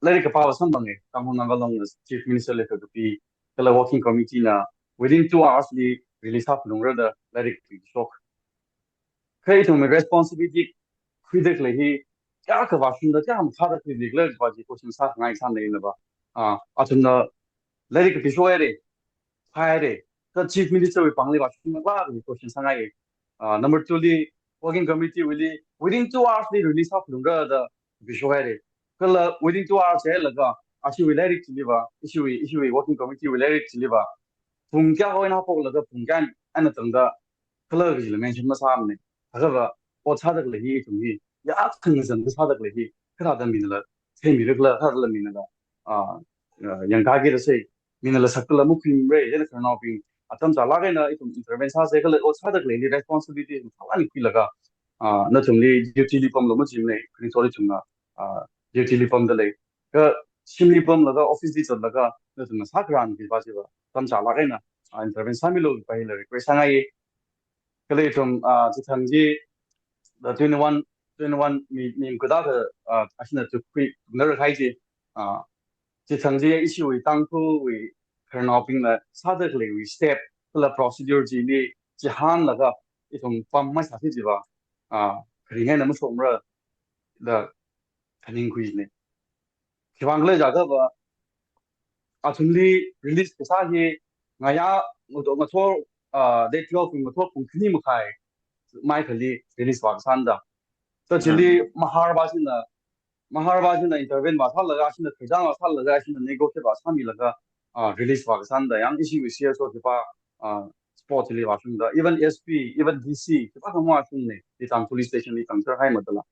lairik kapāva samphange, Tangkhul Naga Long Chief Minister leikha kapi, kala working committee na within two hours li release sāphalungra da lairik kapishok. Kha ithumwui responsibility khuida khalei hi, kayākha vāshungda, kayākha mathāda khuida khalei va chi question sāngai sānei na va. Ah, athumna lairik kapishoka haire, phāhaire. Kha Chief Minister wui pāngli vāshungda khalei question sāngaiye. Ah, number two li, working committee wuili, within two hours li release sāphalungra da kapishoka haire. Kala within two hours hailaga, ashiwui lairik chiliva, ishiwui, ishiwui working committee wui lairik chiliva, pung kayākha eina haophoklaga pung kayākha eina tangda khala kajila mention masāmane. Akhava ot sāda khalei hi ithum hi, yākha ngazanda sāda khalei hi, kathāda minala theimira khala, kathāda minala, ah, ah, yangkakida sei, minala sakkala makhuimara, chieina khararnaobing atam chālāk eina ithum intervene sāsa kala ot sāda khaleili responsibility mathālāk eina khuilaga, ah, nathumli duty li pamlu majimane, kharing sori chungna, ah, duty li pamda lei. Kha shimli pamlaga, office li zatlaga, nathumna sākharan kaji va chiva atam chālāk eina, ah, intervene sāmilu kaji va hila request sāngaiye. Kala ithum, ah, chithang chi, the twenty-one, twenty-one mi, mi makada ka, ah, ashina tukhui, nar khai chi, ah, chithang chi ishiwui Tangkhulwui khararnaobingna sāda khaleiwui step, kala procedure chili chihānlaga, ithum pam maisāsi chiva, ah, kharing eina mashokmara da phaningkhuine. Khiwuivang khala jiakha va, athumli release kasā hi ngayā ngathor, ngathor, ah, date twelve ngathor pung khani makhai maikhali release vākasāna da. So chili, hmm, Mahar va china, Mahar va china intervene vāsālaga, china kharjan vāsālaga, china negotiate vāsāmilaga, ah, release vākasāna da, yang ishiwui C S O khipā, ah, spot chili vāshungda, even S P, even D C, khipākha mavāshungne, Ditang police station li tangser hai matala.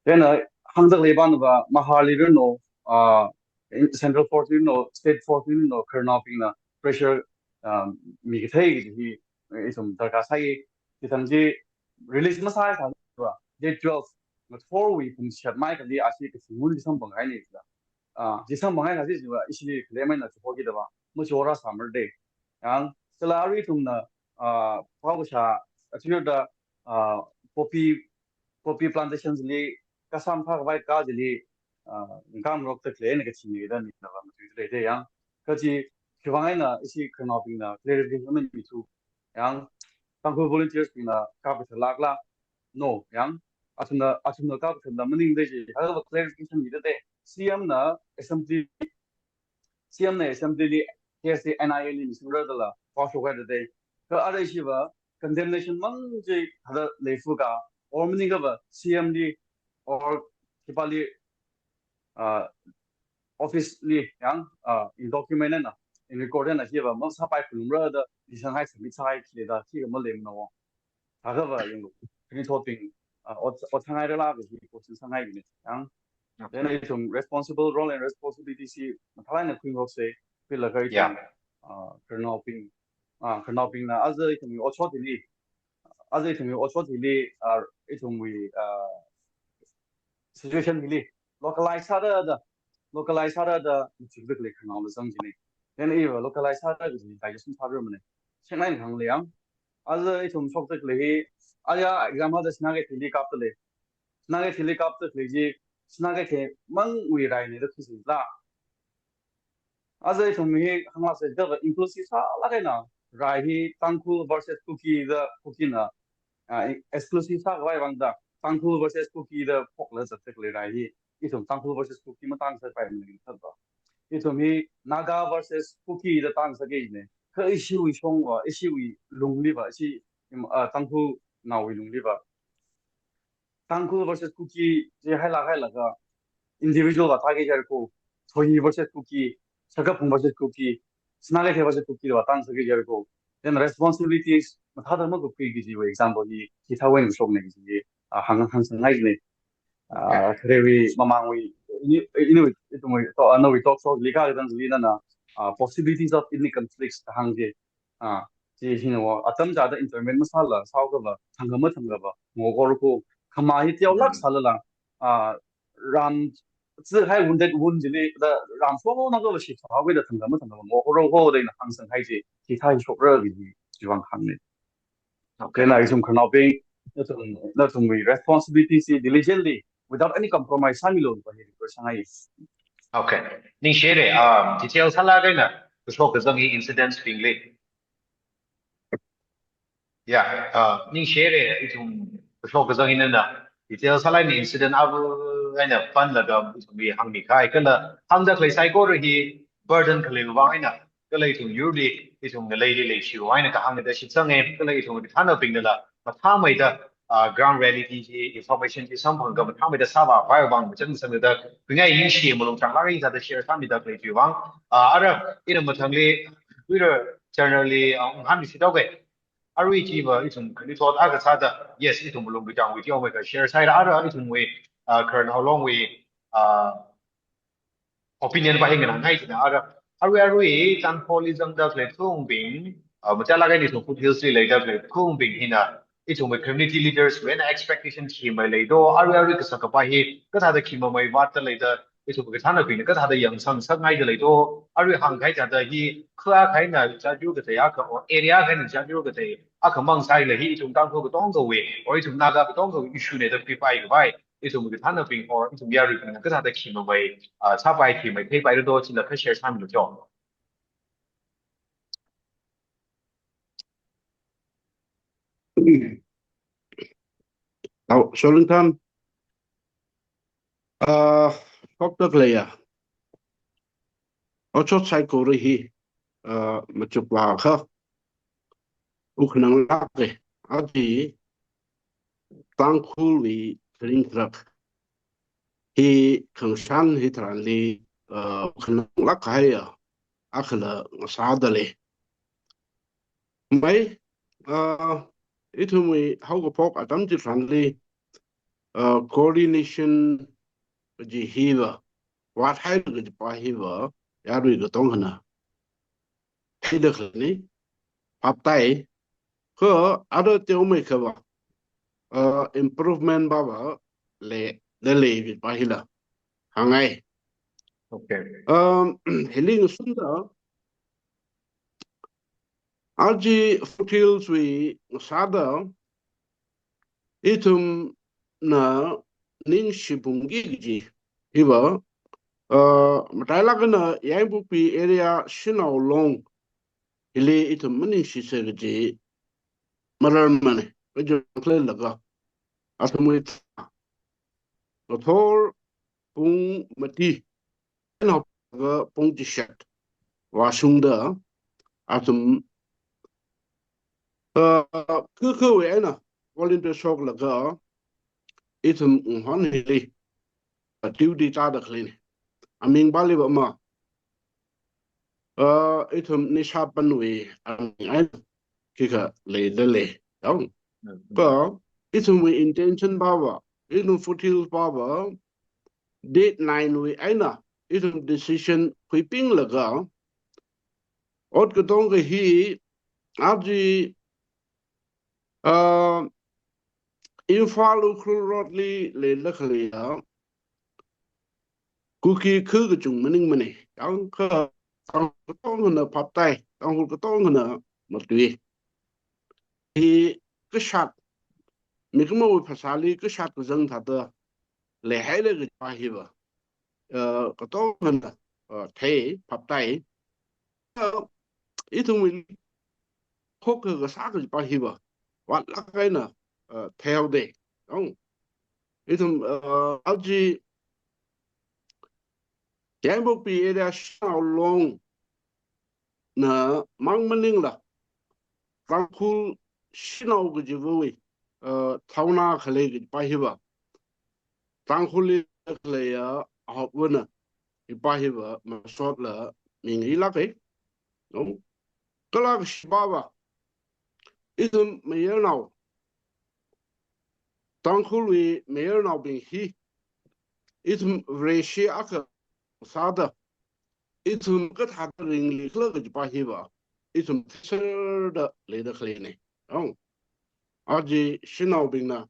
Then, uh, hāngda khalei pānva, Mahar li rinno, uh, in-, central force li rinno, state force li rinno, khararnaobingna pressure, um, mikathei kaji hi, eh, ithum darkar sāi, chithang chi release masāsāva, date twelve, ngathorwui pung chishat maikhali ashi kachi ngun chi samphanghaine da. Ah, chi samphanghaina chi chiva, ishi khalem eina chihokida va, machihorāsāmara de. Yang, kala arui ithumna, ah, pao kashā, athumda, ah, poppy, poppy plantations li, kasam phākhavai ka chili, ah, ngamrokta khalei eina kachine da mina va matuida lei de yang. Kachi Chiwuivang eina ishi khararnaobingna clarification mithu. Yang, Tangkhul volunteers bingna kapkathalākla? No, yang, athumna, athumna kapkathala maningda chi, however, clarification mida de. C M na assembly, C M na assembly li, K S A N I A li misingra dala, pāshok haida de. Kha arui ishiva, condemnation mang chi hada leifuka, or maningkha va C M li, or khipāli, uh, office li, yang, uh, in document na, in record na, hiva masāpai phalungra da, decision hai submit sāhai khi da, khi ka maleimana wo. Thākha va yanglu, kani thotbing, uh, ot, ot sāngai rala, hi question sāngai bine, yang. Then ithum responsible role and responsibility chi, mathālāk eina khuingaroksa, khuilaga ithum, uh, khararnaobing, uh, khararnaobingna, aja ithum otshot hili, aja ithumwui otshot hili, uh, ithumwui, uh, situation hili localize sāda da, localize sāda da, chikdakli khararnaola zang jine. Then iva localize sāda kaji digestion sāra mane. Shangnai hāngli yang. Aja ithum shokdakli hi, aya exam hada Sinakeitheli kapdalei. Sinakeitheli kapdakli chi, Sinakeithei mangwui raine da khuisila. Aja ithum hi hānglāksa jiakha inclusive sālāk eina, rai hi Tangkhul versus Kuki da, Kukina, ah, exclusive sākhavai vang da, Tangkhul versus Kuki da phoklaga zatdakli rai hi, ithum Tangkhul versus Kuki matang sāpai maningthatba. Ithum hi Naga versus Kuki da tang sāki ne. Kha ishiwui shongva, ishiwui lungli va, ishi, ah, Tangkhulnaowui lungli va, Tangkhul versus Kuki chi hailāk hailaga individual va thāki jiakha, Sohi versus Kuki, Shakaphung versus Kuki, Sinakeithei versus Kuki va tang sāki jiakha, then responsibilities mathāda makakhui kajiwui example hi, hithāwui eina shokne kaji hi, ah, hāng, hāngsāngai ne. Ah, kharewui mamangwui, ini, iniwui, ithumwui, to, ah, nawui talk show li kazang chili nana, ah, possibilities of ethnic conflicts kahāng chi, ah, chi hina wo, atam chāda intervene masāla, sāhaokha va, thangkha mathangkha va, ngokor ko, khamā hi teolāk sālala, ah, ram, chi hai wounded wound chili, da ram so na ko va ship sāhaokida thangkha mathangkha va, ngokor ko da ina hāngsānghai chi, hithā hi shokra kaji, chiwuivang hāngne. Okay. Chieina ithum khararnaobing, nathum, nathumwui responsibility chi diligently, without any compromise, sāmilu pa hi request sāngai. Okay. Ningshire, um, detail sālaga ina, kashok kazang hi incidents bingli. Yeah, uh, ningshire, ithum kashok kazang hi nana, detail sālāk eina incident abu eina panlaga ithumli hāngmi kahai, kala hāngdakhalei saikora hi burden khalei vang eina, kala ithum yurli, ithum ngaleili leishiwui eina kahāng da shitsange, kala ithum kathānabingnala mathāmeida, ah, ground reality chi, information chi samphanglaga mathāmeida sāvāpai vang, machānsangda, khuingai ningshi malung changlāk eina da share sāmidakhalei chiwuivang, ah, ara, ina mathangli, Twitter channel li, ah, hāngmi sāthuke. Arui chiva ithum khani thot akha sāda, yes, ithum malung kachangwui teomeikha share sāhaira, ara, ithumwui, ah, khararnao longwui, ah, opinion pa hi nganāngai china ara. Arui arui Tangkhulli zangdakhalei khaungbing, ah, machālāk eina ithum foothills li leidakhalei khaungbing hina, ithumwui community leaders wui eina expectation khi maleida, arui arui kasā kapai hi kathāda khi mamai vātda leida, ithum kathānabingna kathāda yangsang sāngaida leida, arui hāngkahai thāda hi kha akha eina jat yur katei akha, or area akha eina jat yur katei akha mang sālala hi ithum Tangkhul katongawui, or ithum Naga katongawui issue ne da khuipai khavai, ithum kathānabing or ithum yaruibingna kathāda khi mamai, ah, sāpai khi maitheipaira do, chila kha share sāmilu cho. Au, Solingthang. Ah, shokdakhalei ya. Otshot saikora hi, ah, machuklāka. Ukhananglāke, aja Tangkhulwui kharing kharak hi khangshan hitharanli, uh, ukhananglāk kahaiya akhala ngasādalei. Mai, uh, ithumwui haokaphok atam chitharanli, uh, coordination kaji hiva, vāthai kaji pa hiva, yarui katongkhana theida khalei, phaptāi, kha ara teomeikha va, uh, improvement pa va lei, da lei kaji pa hila hāngngai. Okay. Um, hili ngasunda, aja foothills wui ngasāda, ithumna ningshi phungki kaji hiva, Uh, matailāk eina Yaingpokpi area Shanao Long hili ithum maningshisa kaji mararmana, kaji khalelaga athumwui ngathor pung mati eina pung chishat vāshungda athum, uh, kha khawui eina volunteer shoklaga ithum Ngahon hili, uh, duty tāda khaleina. Aming pāli va ma, uh, ithum Nisha Panwui aming eina khikha leida lei. Yang. Mm, mm. Kha ithumwui intention pava, ithum foothills pava, date nine wui eina ithum decision khuipinglaga, ot katonga hi aja, uh, Imphal Ukhrul road li leida khaleiya Kuki khu kachung maningmana. Yang kha Tangkhul katongana phaptai, Tangkhul katongana matui. Hi kashat, mikumowui phasāli kashat kazang thāda leihaira kajipa hiva, uh, katongana, uh, thei phaptai. Uh, ithumwui khokkha kasā kajipa hiva vātlāk eina, uh, theihaoda. Ong. Ithum, uh, aja Yaingpokpi area Shanao Long na mang maningla, Tangkhul Shanao kajivawui, uh, thaona khalei kajipa hiva, Tangkhulli khaleiya ahopvana hipa hiva masotla mingailāka. No? Kala kashipa va, ithum mayarnao, Tangkhulwui mayarnaobing hi, ithum Vareshi akha sāda, ithum kathāda ringlikhala kajipa hiva, ithum theisārda leida khaleina. Ong. Aja Shanaobingna,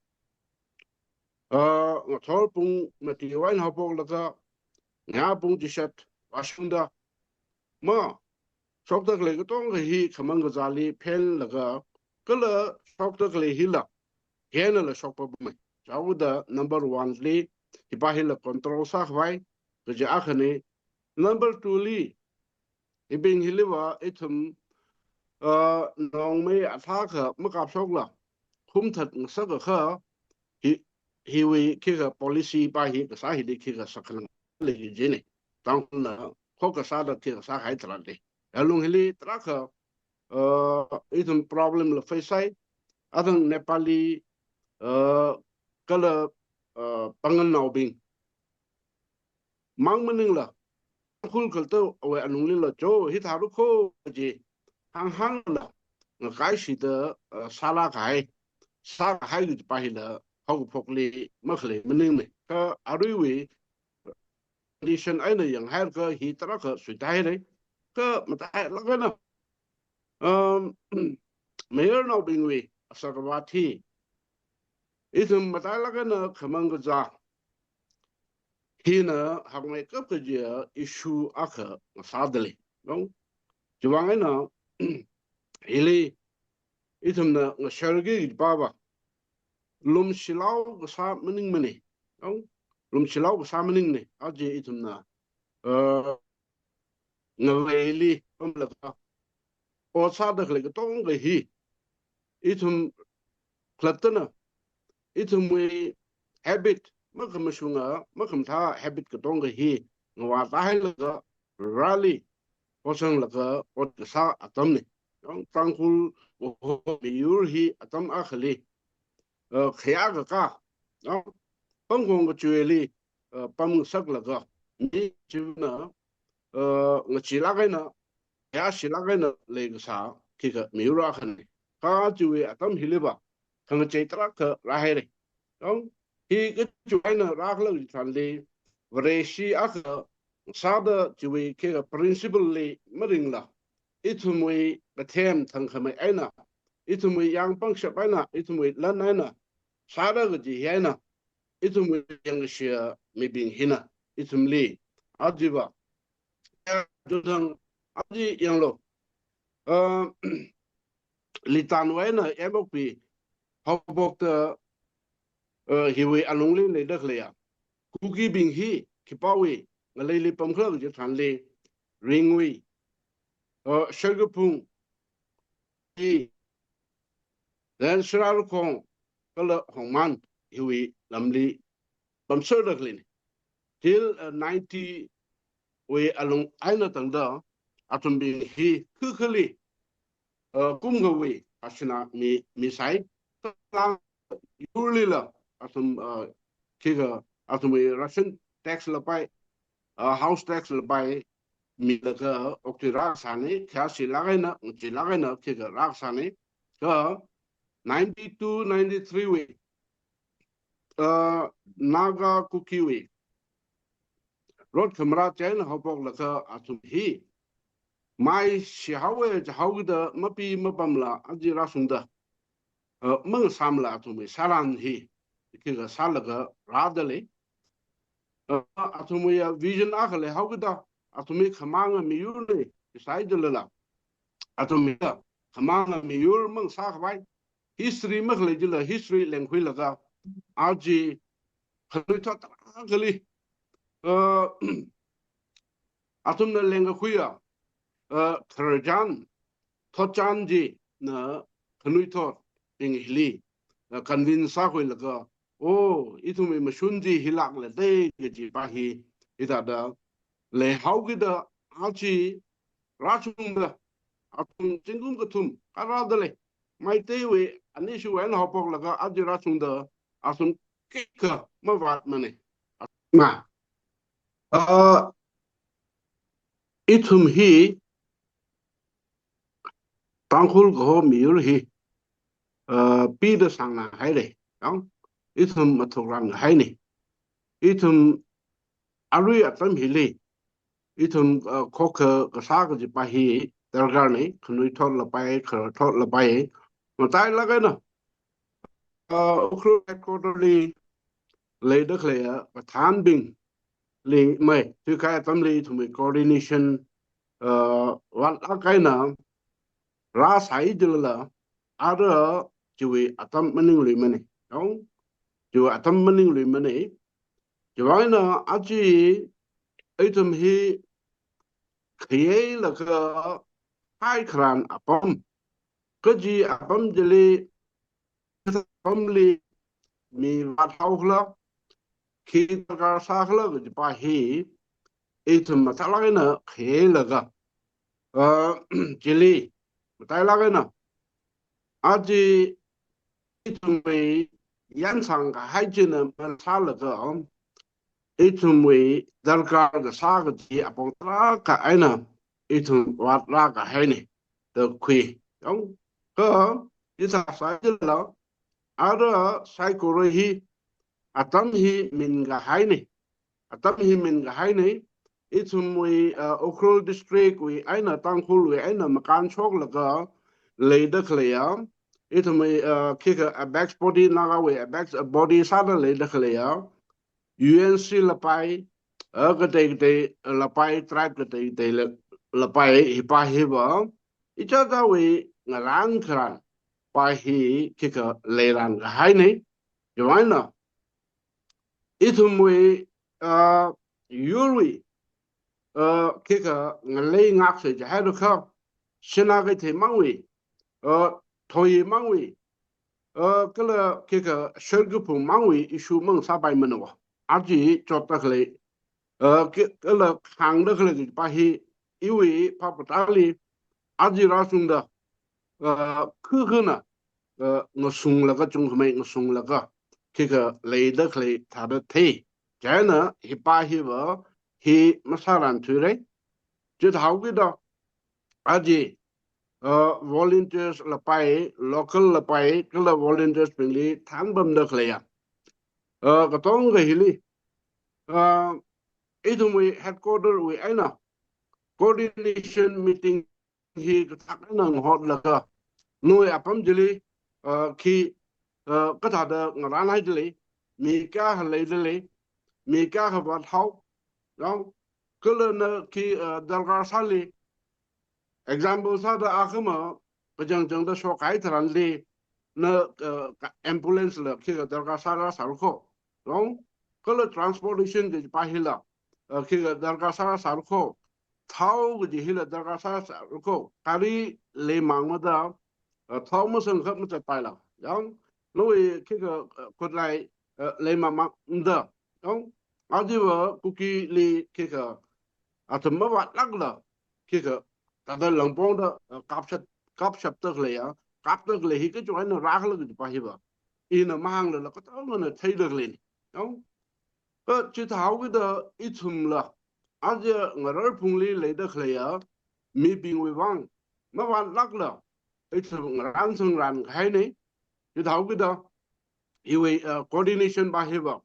ah, ngathor pung mati eina haophoklaga, ngayā pung chishat vāshungda, ma, shokda khalei katonga hi khamang kazāli phenlaga, kala shokda khalei hila, hieina la shokpamma. Chiwuda number one li, hipa hila control sākhavai, kaji akhana. Number two li, hibing hiliva ithum, ah, nongmei athā akha makapshokla, humthat ngasakakha, hi, hiwui khikha policy pa hi kasā hili khikha sakhanang lei jina. Tangkhulna khokha sāda khikha sāhai tharanli. Alung hili tarākha, uh, ithum problem la face sai. Athang Nepali, uh, kala, uh, Pangalnaobing mang maningla, Tangkhul khaltawui alunglila jo, hithāra kho kaji, hānghāngla, ngakaishida, uh, sālākkahai, sākahai kajipa hila, haokaphokli makhalei maningmana. Kha aruiwui condition eina yanghaiakha hi tarākha suitāhaira. Kha matailāk eina, um, mayarnaobingwui asarvāt hi, ithum matailāk eina khamang kazā hina hakmeikap kajiya issue akha ngasāda lei. No? Chiwuivang eina, hili ithumna ngasharki kajipa va, lumshilao kasā maningmana. Ong, lumshilao kasā maningmana. Aja ithumna, uh, ngaveili pamlaga, ot sāda khalei katonga hi, ithum khalattana, ithumwui habit, makhamashunga, makhamathā habit katonga hi, ngavātāhailaga, rali, hosanglaga ot kasā atamna. Yang Tangkhul, Ho, miyur hi atam akhali, uh, khayā kakā, yang pangkhong kachuili, uh, pamngasaklaga, mi china, uh, ngacheelāk eina, khayāshilāk eina leikasā, khikha miyur akhana. Kha chiwui atam hiliva, khangachei tarākha rāhaira. Yang, hi kachiwui eina rākhala kaji tharanli, Vareshi akha sāda chiwui khikha principle li maringla, ithumwui kathem thangkhamei eina, ithumwui yāng pangshap eina, ithumwui lan eina, sāra kaji hi eina, ithumwui yangkashiya mibing hina, ithumli, ajiva, ya, judang, aji yanglu, uh, Litanwui eina Yaingpokpi haophokta, uh, hiwui alungli leida khaleiya Kukibing hi khipāwui ngaleili pamkhala kaji tharanli, Ringui, uh, Sherkaphung, Chi, then Sirarakhong, kala Hongman, hiwui lamli pamserda khaleina. Till, uh, ninety wui alung eina tangda, athumbing hi khukhali, uh, kumkhawui, ashina mi, misai, tang yurlila, athum, uh, khikha, athumwui ration tax lapai, uh, house tax lapai, milaga okthui rāsāna, khayāshilāk eina, ngacheelāk eina, khikha rāsāna, kha ninety-two, ninety-three wui, uh, Naga Kuki wui rot khamarā chieina haophoklaga athum hi, mai shihaowa jihaokida mapi mapamla aja rāshungda, uh, mangasāmala athumwui sāran hi, khikha sālaga rādalei. Uh, athumwui ya vision akha leihaokida, athum hi khamanga miyurna, sāi jilala. Athum hi khamanga miyur mangasākhavai. History makhalei jila, history lengkhuilaga, aja khanuithot tarākhali, uh, athumna lengkakhuiya, uh, khararchan, thotchan china khanuithotbing hili, uh, convince sākhuilaga, oh, ithumwui mashun chi hilākla da kaji pa hi, hithāda leihaokida aja rāshungda, athum zingkum kathum kharāda lei. Meiteiwui anishiwui eina haophoklaga aja rāshungda, athum khikha mavātmana. Ma, uh, ithum hi Tangkhul kaho miyur hi, uh, pida sāngnā haira, yang, ithum mathukran haina. Ithum arui atam hili, ithum, uh, khokha kasā kaji pa hi darkarna, khanuithot lapai, khararthot lapai, matailāk eina, uh, Ukhrul headquarter li leida khaleiya, uh, kathanbingli mai, thuikahai atamli ithumwui coordination, uh, vātlāk eina rāsāi jilala, ara chiwui atam maningluimana. Yang, chiwui atam maningluimana. Chiwui eina aja ithum hi khayeilaga hai kharan apam, kaji apam chili, apamli mi vāthaokhala, khi darkar sākhala kaji pa hi, ithum mathālāk eina khayeilaga, uh, chili, matailāk eina, aja ithumwui yangsang kahai china masālaga, ithumwui darkar kasā kaji apong tarākha eina ithum vātrā kahaina da khui. Yang, kha, hithā sāi jilala, ara saikora hi, atam hi min kahaina. Atam hi min kahaina. Ithumwui, uh, Ukhrul district wui eina, Tangkhulwui eina makānshoklaga leida khaleiya, ithumwui, uh, khikha apex body, Nagawui apex body sāda leida khaleiya, U N C lapai, uh, katei katei lapai, tribe katei katei la-, lapai, hi pa hiva, ichāchāwui ngarān kharān pa hi khikha leiran kahaina. Chiwui eina, ithumwui, uh, yurwui, uh, khikha ngalei ngaksa jihaida kha, Sinakeithei mangwui, uh, Thoyee mangwui, uh, kala khikha Sherkaphung mangwui issue mangasāpaimana va. Aja chotda khalei, uh, khi-, kala khāngda khalei pa hi iwui phap katāli aja rāshungda, uh, khukhana, uh, ngasunglaga, chungkhamei ngasunglaga, khikha leida khalei thāda thei. Chieina hi pa hiva hi masāranthuira. Chithāhaokida, aja, uh, volunteers lapai, local lapai, kala volunteers bingli thanpamda khaleiya, uh, katonga hili, uh, ithumwui headquarter wui eina coordination meeting hi kathak eina ngahotlaga, nawui apam chili, uh, khi, uh, kathāda ngarānhai jilei, mi kayākha leidalei, mi kayākha vāthao, yang, kala na khi, uh, darkar sāli, example sāda akhama, kachangchangda shokhai tharanli, na, uh, ka-, ambulance la khikha darkar sāra sāra kho, yang, kala transportation kaji pa hila, uh, khikha darkar sāsāra kho. Thao kaji hila darkar sāsāra kho. Gari leimangmada, uh, thao masang kha mazatpaila. Yang, nawui khikha, uh, khutlai, uh, leimamangda. Yang, ajiva Kukili khikha, athum mavātlākla, khikha, thāda langpongda, uh, kapshat, kapshapda khaleiya, kapda khalei hi kachungana rākhala kajipa hiva. Ina mahānglala katongana theida khaleina. Yang, uh, chithāhaokida ithumla, aja ngararphungli leida khaleiya, mibingwui vang, mavātlākla, ithum ngarān sangran kahaina, chithāhaokida, hiwui, uh, coordination pa hiva,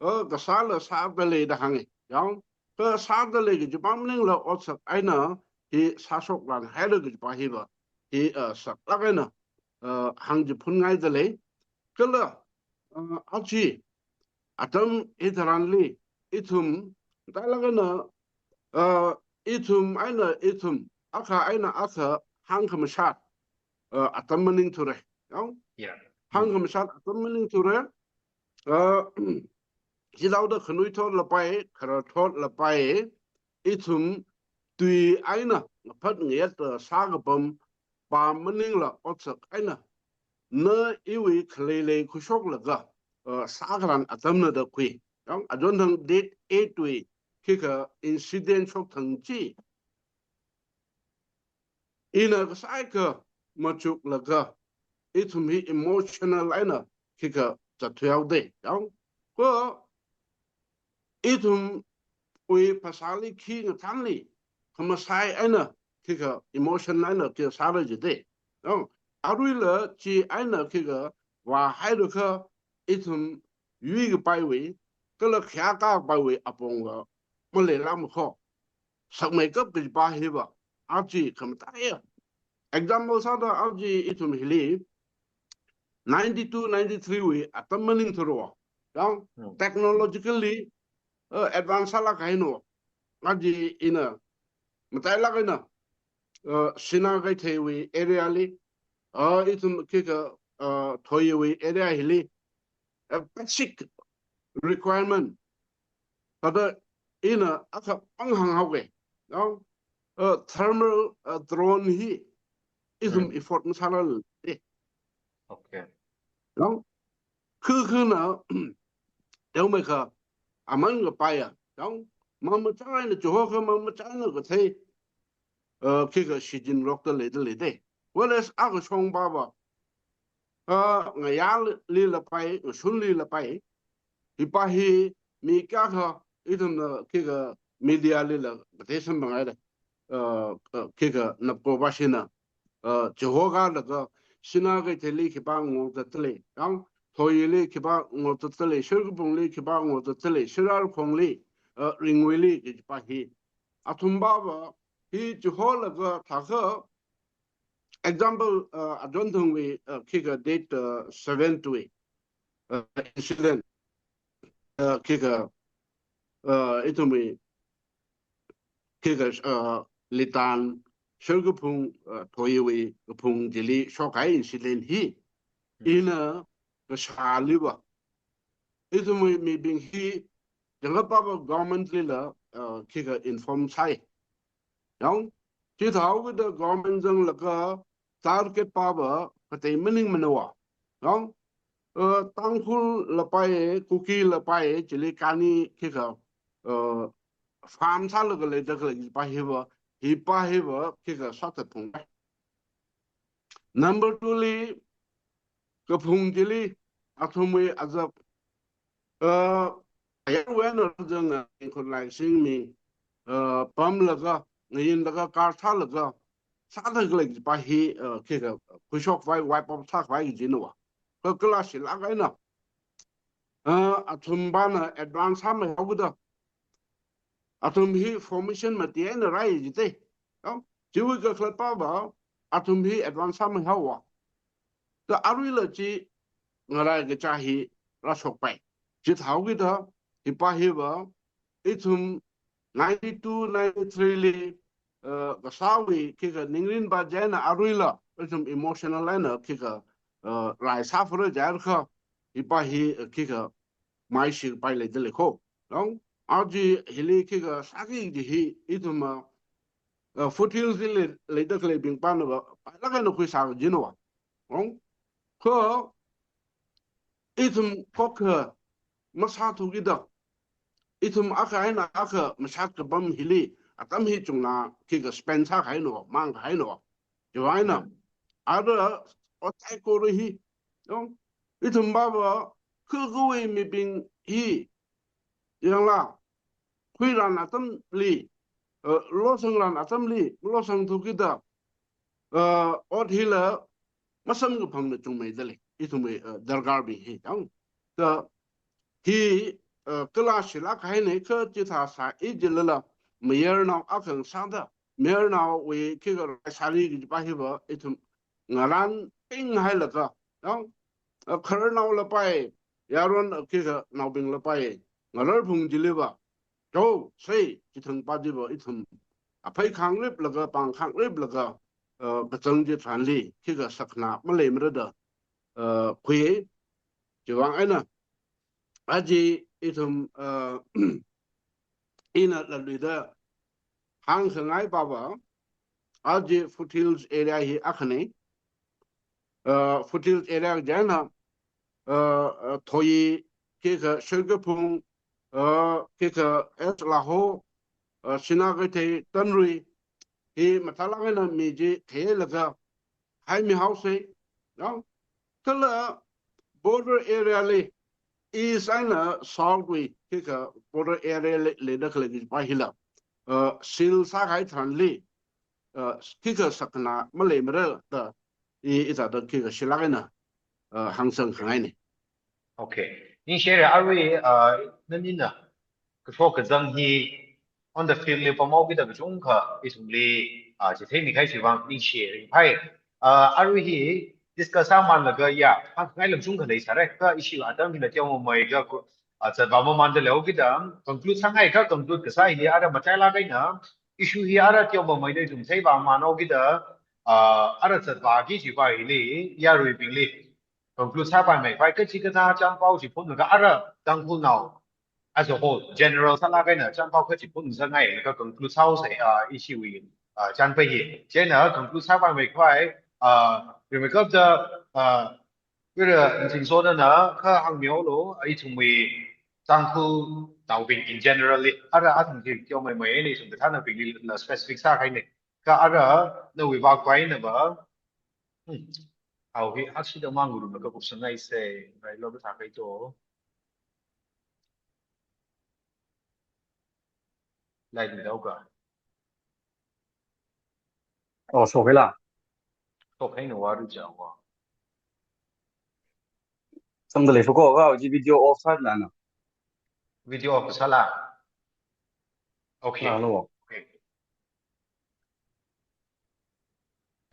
uh, kasāla sāda leida hānga. Yang, kasāda lei kajipa maningla otsak eina hi sāshokran haira kajipa hiva, hi, uh, saklāk eina, uh, hāngchiphunngaida lei. Kala, uh, aja, atam hitharanli, ithum, matailāk eina, uh, ithum eina ithum, akha eina akha hāngkhamashat, uh, atam maningthura. Yang? Yeah. Hāngkhamashat atam maningthura. Uh, chithāhaoda khanuithot lapai, khararthot lapai, ithum tui eina ngaphat ngayat, uh, sākapam pa maningla otsak eina, na iwui khaleilei khuishoklaga, uh, sākharan atamna da khui. Yang, achonthang date eight wui, khikha incident shokthang chi, ina kasākha machuklaga, ithum hi emotional eina khikha zatthuihaoda. Yang, kha ithumwui phasāli khi ngathanli, khamasai eina khikha emotional eina khikha sāra jida. Yang, aruila chi eina khikha vāhairakha ithum yuikapaiwui, kala khayākā kapaiwui apongva maleilākma kho. Sakmeikap kajipa hiva, aja khamataiya. Example sāda aja ithum hili, ninety-two, ninety-three wui atam maningthura. Yang, hmm, technologically, uh, advance sālāk kahaina. Aja ina, matailāk eina, uh, Sinakeitheili area li, uh, ithum khikha, uh, Thoyuiwui area hili, a basic requirement. Thāda ina akha pang hānghaoga. Yang, uh, thermal, uh, drone hi ithum, hmm, afford masālala. Eh. Okay. Yang, kha khana, teomeikha, aman kapaiya. Yang, mamachāna chihokha, mamachāna kathei, uh, khikha shichinrokda leida leida. Whereas akha shongpava, uh, ngayāli lapai, ngashunli lapai, hipa hi mi kayākha, ithumna khikha media lila kathei samphanghaida, uh, uh, khikha NAPCO pashina, uh, chihoklaga, Sinakeitheili khipā ngokzatda lei, yang, Thoyuili khipā ngokzatda lei, Shirkaphungli khipā ngokzatda lei, Shirarakhongli, uh, Ringuili kajipa hi. Athumpava hi chiholaga thākha, example, uh, achonthangwui, uh, khikha date, uh, seventh wui, uh, incident, uh, khikha, uh, ithumwui, khikha, uh, Litan, Shirkaphung, uh, Thoyuiwui kaphung chili shokhai incident hi, hmm, ina kashāliva, ithumwui mibing hi, yangkapava government lila, uh, khikha inform sāi. Yang, chithāhaokida government zanglaga target pava katei maningmana va. Yang, uh, Tangkhul lapai, Kuki lapai, chili khani khikha, uh, farm sālaga leida khalei pa hiva, hipa hiva khikha sāthatphungra. Number two li, kaphung chili, athumwui azak, uh, ayarwui eina rāzanga, khutlai singmi, uh, pamlaga, ngayinlaga, kar sālaga, sāda khalei pa hi, uh, khikha khuishokpai, wipe out sāpai kajina va. Kha kalāshilāk eina, uh, athumpana advance sāmeihaokida, athum hi formation mati eina rāi jida. Yang, chiwui kakhalatpava, athum hi advance sāmeihaowa. Kha aruila chi ngarai kachā hi rāshokpai. Chithāhaokida, hipa hiva, ithum ninety-two, ninety-three li, uh, kasāwui khikha ningrinpa chieina aruila, ithum emotional eina khikha, uh, rai sāphara jiakha, hipa hi, uh, khikha maishikapai leida lei kho. Yang, Aja hili khikha sāki kaji hi ithum, uh, foothills li leida khaleibing pānava, pailāk eina khuisā kajinava. Ong? Kha ithum khokha masāthukida, ithum akha eina akha mashat kapam hili, atam hi chungna khikha spend sākahainava, mangkahainava. Chiwuivang eina, ara ot saikora hi, ong? Ithum pava, khikha khuiwui mibing hi, yangla, khuiran atamli, uh, losangran atamli, losangthukida, uh, ot hila masamkaphangna chungmeida lei, ithumwui, uh, darkarbing hi, ong? Kha hi, uh, kala shilāk kahaina kha chithā sāi jilala, mayarnao akha ngasāda, mayarnaowui khikha raisāri kajipa hiva, ithum ngaranpinghailaga, ong? Uh, khararnaola pai, yaron, uh, khikha naobingla pai, ngarar phung chiliva, to, sei, chithang pa chiva ithum aphei khangrip laga, pāng khangrip laga, uh, kachang chitharanli, khikha sakna maleimarada, uh, khui, chiwuivang eina, aja ithum, uh, ina laluida hāngkhangai pava, aja foothills area hi akhana, uh, foothills area kaji eina, uh, uh, Thoyee, khikha Shirkaphung, uh, khikha East Laho, uh, Sinakeithei, Tanrui, hi mathālāk eina mi chi theilaga haimihaosei, no? Kala border area li, east eina south wui, khikha border area li leida khalei kajipa hila, uh, seal sākahai tharanli, uh, khikha sakna maleimarada, i, ithāda khikha shilāk eina, uh, hāngsangkhangaina. Okay. Ningshire, arui, uh, nanina kashok kazang hi on the field li pamhaokida kachungkha ithumli, ah, chitheimi kahai chiwuivang ningshi ringphai. Ah, arui hi discuss sāmanlaga ya, hāngngai lam chungkha leisāra, kha issue atam hina teomameiga ku, ah, zatvā mamanda leihaokida, conclude sāngai kha conclude kasā hi ara matailāk eina, issue hi ara teomameida ithum theivāmanhaokida, ah, ara zatvāki kajipa hili, yaruibingli conclude sāpaimeipai, kachikathā chānpao chiphunngaga ara Tangkhulnao as a whole, general sālāk eina chānpao kachiphunngasakngai, laga conclude sāhaosei, ah, ishiwui, ah, chānpai hi. Chieina conclude sāpaimeipai, ah, rimeikapta, ah, Vira Matingson nana kha hāngmihaolu, ithumwui Tangkhulnaobing in generally, ara athang hi teomeimei eina ithum kathānabinglila specific sākahaina. Kha ara nawui vākhavai einava, hmm, hao hi athishida mangarumlaga kupsangngaisei, railo kathā kaito. Light mihaoka. Oh, shokhaila? Shokhaina, wari jawa. Sangda lei shoko, ga ji video off sālana. Video off sāla. Okay. Ah, no. Okay.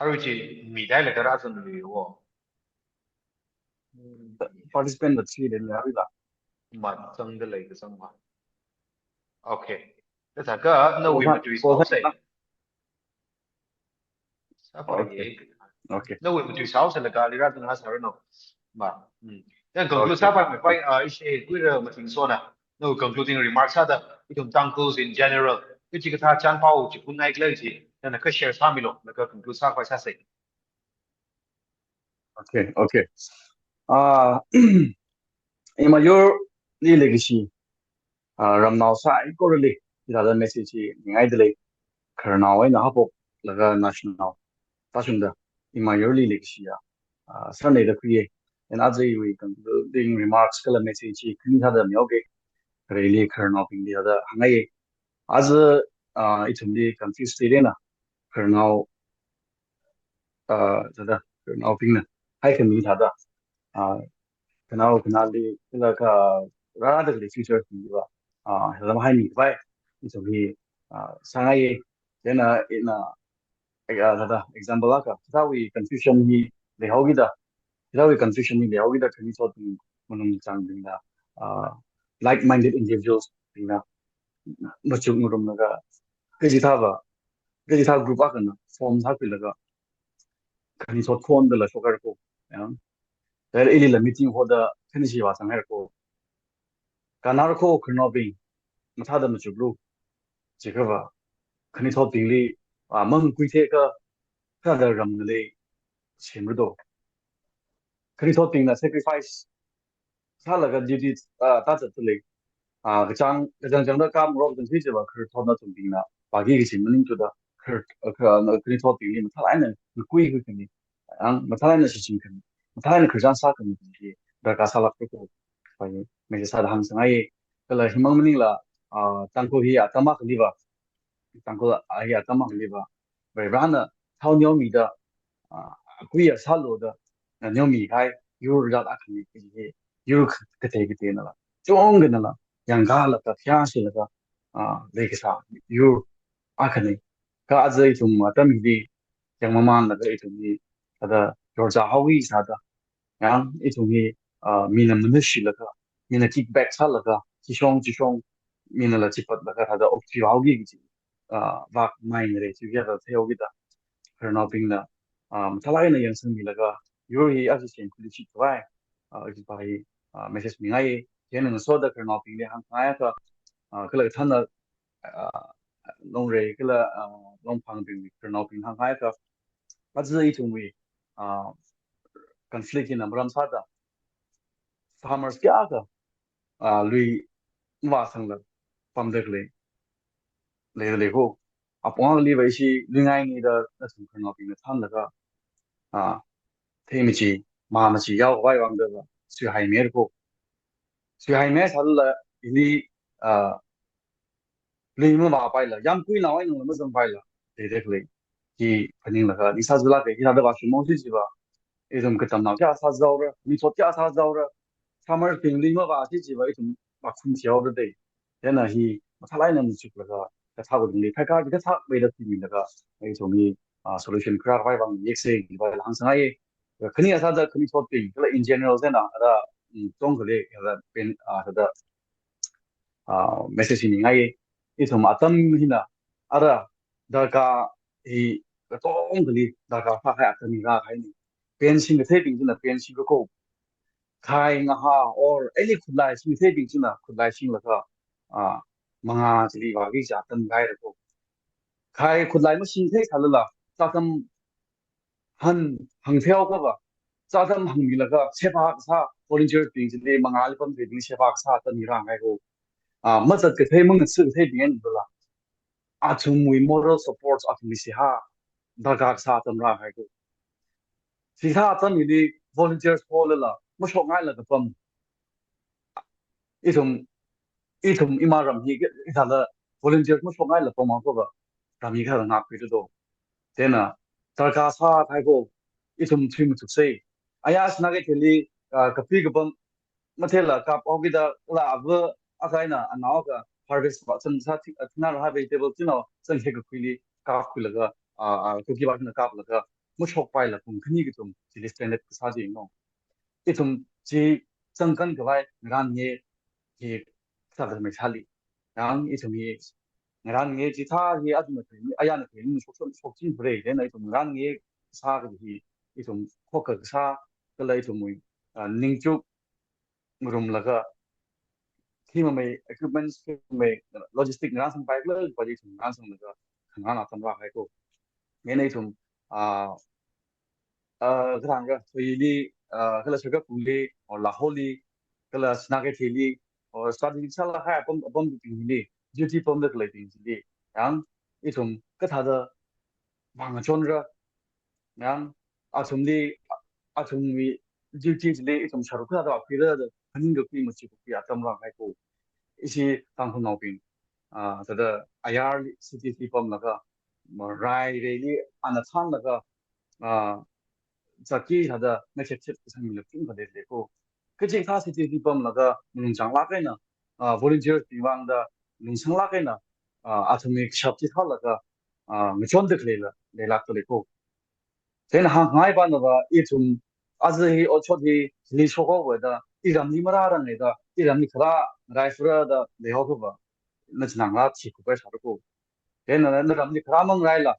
Arui chi mi dai la kara san lui wo. Participant da chi de la ri la. Ma, sangda lei kasang ma. Okay. Kathāka nawui matui sāhaosei. Sāpa ye. Okay. Nawui matui sāhaosei laga lira tungna sāranu. Ma. Hmm. Then conclude sāpaimeipai, ah, ishi Vira Matingsonna. Nawui concluding remarks sāda, ithum Tangkhuls in general, kachikathā chānpao chiphunngai khala chi, nana kha share sāmilu, laga conclude sākhavai sāsei. Okay, okay. Ah, ima yur ni legacy, ah, ramnao saikorali, hithāda message hi ningai dalei, khararnao eina haophok, laga national, tashungda, ima yurli legacy ya, ah, sānei da khuiye. And aja iwui concluding remarks kala message hi khani thāda mihaoke, khareli khararnaobingli thāda hāngngaiye. Aja, ah, ithumli confuse teilena, khararnao, ah, thāda, khararnaobingna, hai khami thāda, ah, khanao khanāli, kala kha, rāda khalei future bingli va, ah, thāda mahaimikhavai, ithum hi, ah, sāngaiye, then, ah, ina, eh, ah, thāda, example akha, hithāwui confusion hi leihaokida, hithāwui confusion hi leihaokida, khani thot manung chang bingna, ah, like-minded individuals bingna, machuk ngarumlaga, kachithā va, kachithā group akhana form sākhuilaga, khani thot khondala shokhairako, ya. Then ilila meeting hoda khani chi vāsanghairako. Kannarako khararnaobing, mathāda machuklu. Chiakha va, khanuithotbingli, ah, mangkui theka, kathāda ram ngalei semra do. Khanuithotbingna sacrifice sālaga duty, ah, tāzat lei. Ah, kachāng, kachāng chāngda khangarok chāng si chiva, khararthot nathum bingna, pāki kachi maningthuda, khar, ah, kha, khanuithotbingli mathālāk eina ngakui khui khani, ang, mathālāk eina shichin khani, mathālāk eina khararchān sā khani, hi darkar sālākra ko, pai, message sāda hāngsāngai. Kala himang maningla, ah, Tangkhul hi atam akhaliva, Tangkhul hi atam akhaliva, Varivarana thao neomida, ah, kuiya sālu da, na neomikahai yur jat akhani, hi yur kathei kateinala, chungkhanala, yangkalaga, khayāshilaga, ah, leikasā yur akhani. Kha aja ithum atam hili, yangmamanlaga ithum hi, thāda yorchā haoki sāda, yang ithum hi, ah, mina manashilaga, mina kick back sālaga, chishong chishong, minala chipatlaga thāda okthui haoki kachi, ah, vak mai ngare, chiakha theihaokida, khararnaobingna, ah, mathālāk eina yangsangmilaga, yur hi aja shimkhurli shitkhavai, ah, chiva hi, ah, message mingai. Chieina ngasoda khararnaobingli hāngngaiakha, ah, kala kathāna, ah, Longrei kala, ah, Longphangbing khararnaobing hāngngaiakha, aja ithumwui, ah, conflict hina maram sāda, farmers kayākha, ah, lui mavāsangla pamda khalei, leida lei ko. Apong akhaliva ishi lui ngaini da nathum khararnaobingna thānlaga, ah, thei machi, mā machi yaokhavai vangda va, suihaimeira ko. Suihaimeisālala, ili, ah, lui mavāpaila, yāmkuinao ainungla mazangpaila, leida khalei hi phaninglaga, ningsāzālāka. Hithāda vāshungmo si chiva, ithum katamnao kayā sāzaora, mithot kayā sāzaora, farmers bing lui mavā si chiva, ithum vākhum thihaora dei. Chieina hi mathālāk eina machuklaga, kathā khalungli pheikar kathā veida thimilaga, ithum hi, ah, solution kharā khavai vang yekse chiva hāngsāngai. Khani sāda khanuithotbing, kala in general sāna, ara, mm, tongkhali, ara pen, ah, sāda, ah, message hi mingai. Ithum atam hina, ara, darkar hi katongkhali darkar sākahai atam hi rākahaina. Pen singkatheibing china pen singkakop, khai ngahā, or any khutlai singkatheibing china khutlai singlaga, ah, mangā chili vāki kachi atam rāhaira ko. Khai khutlai masingkatheisālala, chātam hāng, hāngthuihaokhava, chātam hāngmilaga, sheba kasā volunteers bing chili, mangāli pamtheibingli sheba kasā atam hi rāngai ko. Ah, mazatkathei, mangatsukatheibing einala, athumwui moral support athumli seihā, darkar kasā atam rāngai ko. Chithā atam hili volunteers holala, mashokngaila kapam. Ithum, ithum ima ram hi, hithāda volunteers mashokngaila pamhaokhava, ram hi kathāda ngakkhuira do. Chieina, darkar sākahai ko, ithum thui machuksei. Aya Sinakeithei li, ah, kapi kapam matheila kaphaokida, la ava akha eina anaoakha harvest vāzang sā thi-, ah, thinara vegetable chinao zangkakhuili kapkhuilaga, ah, ah, Kuki vāna kaplaga, mashokpaila pung khani kathum chili stranded kasā chi no. Ithum chi zangkankhavai ngarānnge hi sāda mei sāli. Yang ithum hi ngarānnge chithā hi athumna theini, ayarna theini, shok, shok, shokchingphare, chieina ithum ngarānnge sākaji hi, ithum khokkha kasā, kala ithumwui, ah, ningchuk ngarumlaga, khi mamei equipments, khi mamei logistic ngarānsangpai khala, pali ithum ngarānsanglaga, khangarān atam rākahai ko. Chieina ithum, ah, ah, kathāngra, Thoyeili, ah, kala Sherkhapungli, or Lahowli, kala Sinakeitheili, or strategic sālākkahai apam, apambingli, duty pamda khaleibing chili, yang ithum kathāda vāngachonra, yang athumli, athumwui duty chili ithum sharuk kathāda vākhuira da phaningkakhui, machukkakhui atam rāngai ko. Ishi Tangkhulnaobing, ah, thāda ayarli, cities li pamlaga, ma, rai reili ana thānlaga, ah, zatki thāda ngachetthet kasāmila pung khalei lei ko. Kachikathā cities li pamlaga malung changlāk eina, ah, volunteers bing vangda lungsanglāk eina, ah, athumwui kashap chi thālaga, ah, ngachonda khaleila leilākda lei ko. Chieina hāngngai panava, ithum aja hi otshot hi hili shokhaowa da, iramli marāranga da, iramli kharā ngarai phara da leihaokhava, nachinā ngarā thikhuipai sāra ko. Chieina na, naramli kharā mangarai la,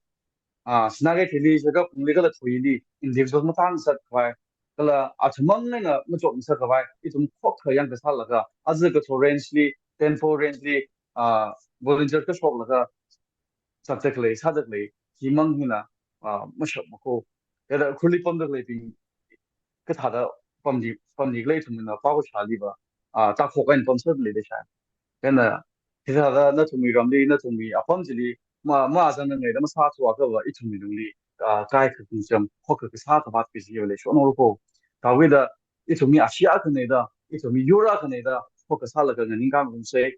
ah, Sinakeitheili, Sherkhapungli kala Thoyeili individual mathāngasakkhavai, kala athum mang eina machotngasakkhavai, ithum khokkha yangkasālaga, aja kathor range li, ten four range li, ah, volunteer kashoklaga zatdalei, sādalei, himang hina, ah, mashapmako. Thāda khuli pamdaleibing kathāda pamni, pamni khalei ithumna pao kashāli va, ah, tākhok eina pamsādalei da shai. Kha hithāda nathumwui ramli, nathumwui apam chili, ma, mazangngaida masāthuakha va ithumwui lungli, ah, kaikha kungcham, khokkha kasā kavat kaji va leishonhaorako. Kha wida ithumwui ashee akhana da, ithumwui yur akhana da, khokkha sālaga nganingkāngarumsei.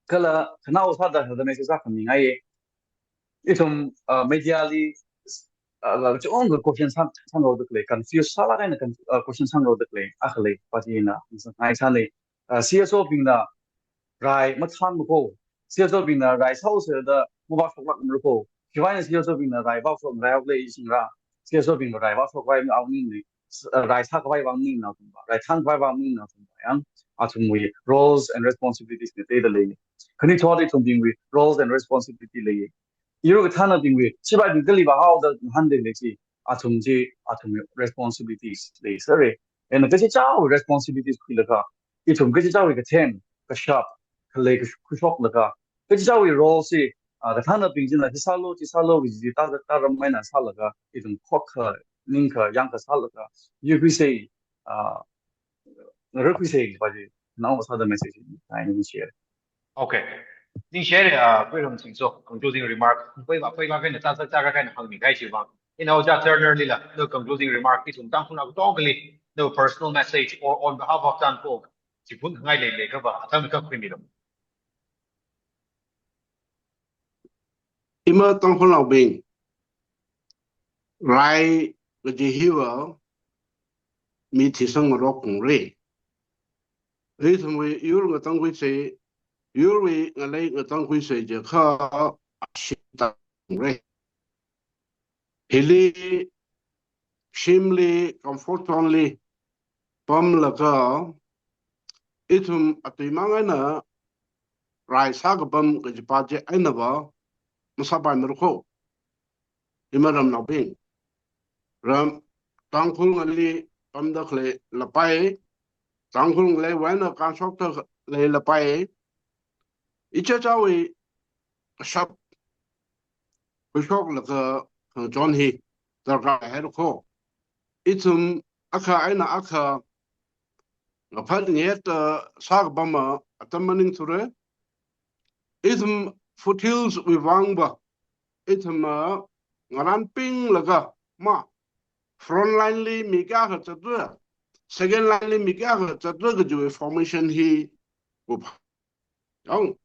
Kala khanaowa sāda hithāda message akha mingai. Ithum, ah, media li, ah, la chungkha question sang, sangrokdalei, confuse sālāk eina con-, ah, question sangrokdalei, akha lei, pati na, ngai sāni, ah, C S O bingna rai mathānmako, C S O bingna rai sāhaosa da mavāshoklākmarako, khiwui vangna C S O bingna rai vāshok, rai haoklei isingra, C S O bingna rai vāshok vai mi aoni ni, s-, ah, rai sākhavai vang maningna ithumva, rai thānkhavai vang maningna ithumva, yang, athumwui roles and responsibilities ngateidalei. Khanuithotli ithumbingwui roles and responsibility lei. Yur kathānabingwui, sipaibing kali vāhaoda ngahāndalei chi, athum chi, athumwui responsibilities leisāra. Eina kachichāwui responsibilities khuilaga, ithum kachichāwui kathem, kashap, khalei kash-, khuishoklaga, kachichāwui role chi, ah, kathānabing china hi sālu, chi sālu, chi tā, tā, tāram eina sālaga, ithum khokkha, ningkha, yangkha sālaga, yuikhuisei, ah, ngarākhuisei kaji, naowa sāda message ni, ai ni share. Okay. Ningshire, ah, Puiramchingso, concluding remark. Pui ba, pui ba kaina, tā, tā, tā, kaina hāngmi kahai chiwui vang. Ina ojā Turner lila, no concluding remark, ithum Tangkhulnao katongali, no personal message or on behalf of Tangkhul, chiphunngai leilakha va, atam kha khuimilu. Ima Tangkhulnaobing, rai kaji hiva mi thisang ngarok khangra. Ithumwui yur ngatangkhuisei, yurwui ngalei ngatangkhuisei jiakha ashee tākhangra. Hili, shimli, comfort zone li pamlaga, ithum atuimang eina rai sākapam kajipa chi eina va masāpaimarako. Ima ramnaobing, ram, Tangkhul ngalei pamdalei lapai, Tangkhul ngalei vāng eina kānshokdalei lapai, ichichāwui kashap khuishoklaga khangachon hi darkar hairako. Ithum akha eina akha ngaphat ngayet, ah, sākapama atam maningthura. Ithum foothills wui vang va, ithum, ah, ngarānpinglaga ma, front line li mi kayākha zatlu, second line li mi kayākha zatlu kajiwui formation hi, up. Yang,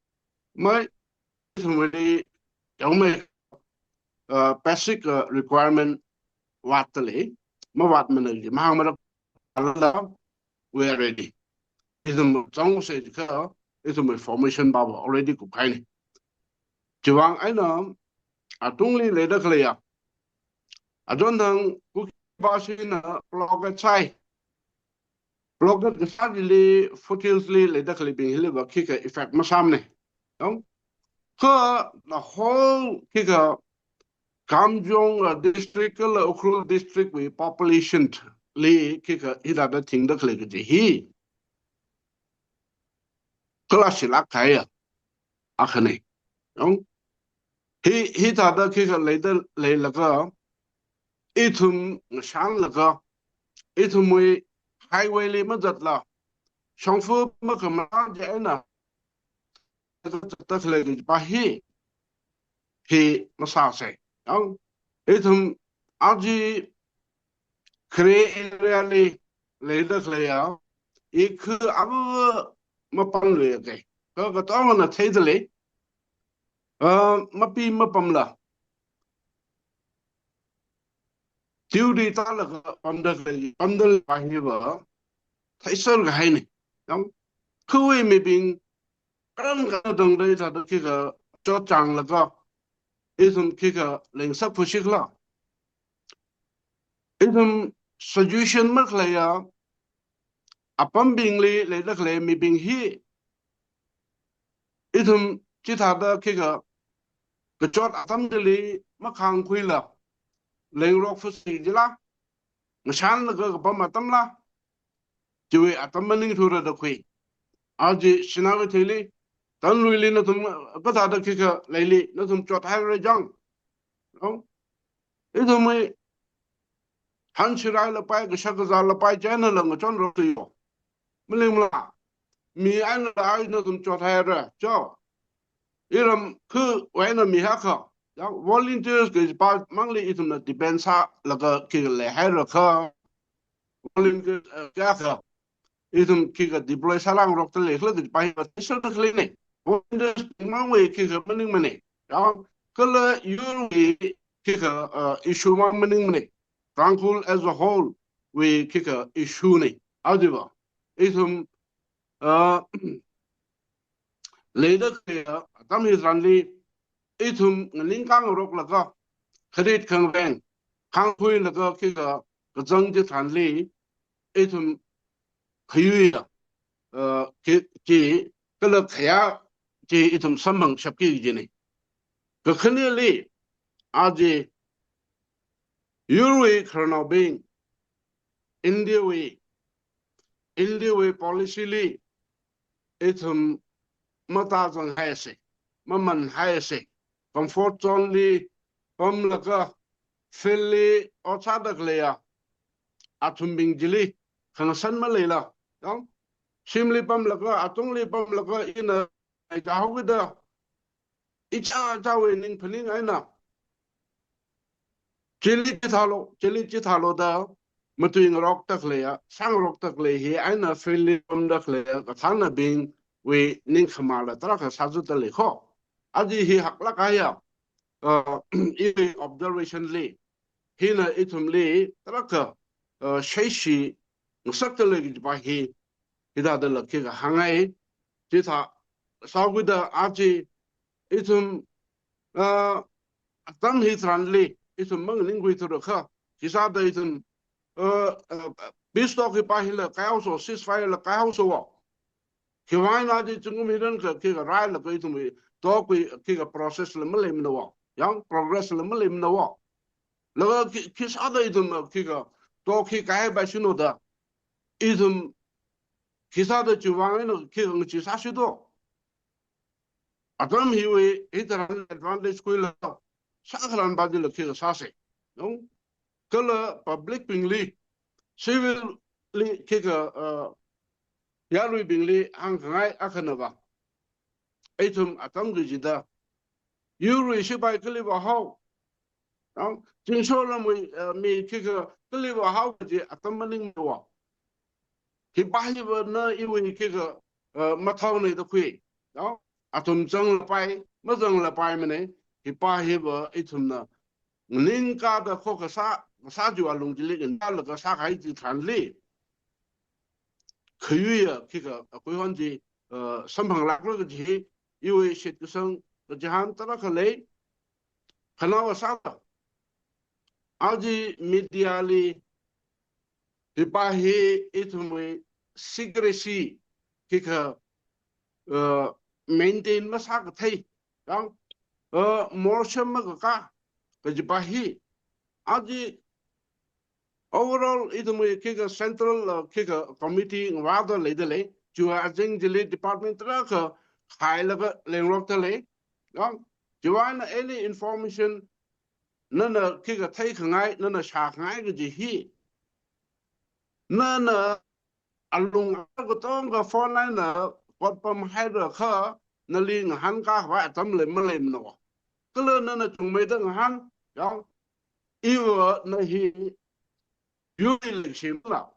mai, ithumwui, yang mai, uh, basic, uh, requirement vātdalei, mavātmana kaji mahāngmara, alala, we are ready. Ithum zangsa jiakha, ithumwui formation va va already kupkahaina. Chiwui vang eina, atungli leidakhaleiya, achonthang Kuki pāshina blockade sāi. Blockade kasā chili foothills li leidakhalei bing hili va khikha effect masāmana. Yang? Kha the whole khikha Kamjong, uh, district kala Ukhrul district wui population li khikha hithāda thingdakhalei kaji hi, kala shilāk kahaiya akhana. Yang? Hi, hithāda khikha leida leilaga, ithum ngashanlaga, ithumwui highway li mazatla, shongfa makhamā chi eina zatdakhalei kajipa hi, hi masāsei. Yang, ithum aja grey area li leidakhaleiya, i khu ava mapanglui kei. Kha katongana theidalei, ah, mapi mapamla, duty tālaga pamdalei, pamdalei pa hi va, theiser kahaina. Yang, khuiwui mibing, karan karan tangda hithāda khikha chotchānglaga, ithum khikha leingasak phushikla. Ithum suggestion makhaleiya, apambingli leidakhalei mibing hi, ithum chithāda khikha kachot atam chili makhangkhuila, leingarok phusi jila, ngashanlaga kapam atamla, chiwui atam maningthura da khui. Aja Sinakeitheli, Tanluili nathum kathāda khikha leili, nathum chothaira chang. No? Ithumwui hanshiraila pai, kashak kazāla pai, chieina la ngachonrok tuyo. Malingmala, mi einala ai nathum chothaira, cho. Iram khuwui eina mi hakha. Ya, volunteers kajipa mangli ithumna depend sālaga khikha leihairakha. Volunteers, eh, kayākha ithum khikha deploy sālangrokta leikhala kajipa hi potential takhaleina. Volunteers mangwui khikha maningmana. Ya, kala yurwui khikha, uh, issue mang maningmana. Tangkhul as a whole wui khikha issue na. Aruiva ithum, uh, leida khalei atam hitharanli ithum nganingkāngaroklaga, kharit khangareng, khangkhuilaga khikha kazang chitharanli, ithum khayuiya, uh, khi, khi, kala khayā chi ithum samphangshapki kajina. Kakhaneli, aja yurwui khararnaobing, India wui, India wui policy li, ithum matāzanghaisa, mamanhaisa, comfort zone li pamlaga, field li ot sāda khaleiya athumbing chili khangasan maleila. Yang, shimli pamlaga, atungli pamlaga, ina ai chāhaokida, ichā chāwui ning phaning eina, chili chithālo, chili chithālo da matuingarokta khaleiya, sāngarokta khalei hi eina field li pamda khaleiya kathānabingwui ningkhamala tarākha sāzatda lei kho. Aja hi haklāk kahaiya, uh, iwui observation li, hina ithumli tarākha, uh, shaishi ngasakta lei kajipa hi, hithādala khikha hāngngai. Chithā sāhaokida aja ithum, uh, atam hitharanli ithum manganingkhuithurakha, khisāda ithum, uh, uh, peace talk hipa hila kaihaoso, ceasefire la kaihaoso wo. Khiwuivang eina aja zingkum hithānkha khikha railaga ithumwui talk wui khikha process la maleimana wo. Yang, progress la maleimana wo. Laga khi, khisāda ithum, uh, khikha talk hi kaihaipaishino da, ithum khisāda chiwuivang eina khikha ngachee sāsi do. Atam hiwui hitharan advantage khuilaga sākharan pa chila khikha sāsa. No? Kala public bingli, civil li khikha, uh, yaruibingli hāngkhangai akhanava, ithum atam kachida yurwui sipai kali vāhao, no? Zingsho lamwui, uh, mi khikha kali vāhao kaji atam maningmana wo. Hipa hiva na iwui khikha, uh, mathaona da khui. No? Athum zanglapai, mazanglapaimana, hipa hiva ithumna nganingkāda kho kasā, kasā chiwui alung chili nganingkālaga sākahai chitharanli, khayuiya khikha akhuihon chi, uh, samphanglākra kaji hi, iwui shitkasang kachihān tarākha lei. Khanaowa sāda, aja media li hipa hi ithumwui secrecy khikha, uh, maintain masākathei, yang, uh, morsham makakā kajipa hi, aja overall ithumwui khikha central, uh, khikha committee ngavāda leida lei, chiwui azing chili department tarākha khailaga lengrokta lei, yang, chiwui eina any information nana khikha theikhangai, nana shākhangai kaji hi, nana alung katonga phone eina potpamhairakha nali ngahānkā khavai atam lei maleimana wo. Kala nana chungmeida ngahān, yang, iva na hi yurli leishimala,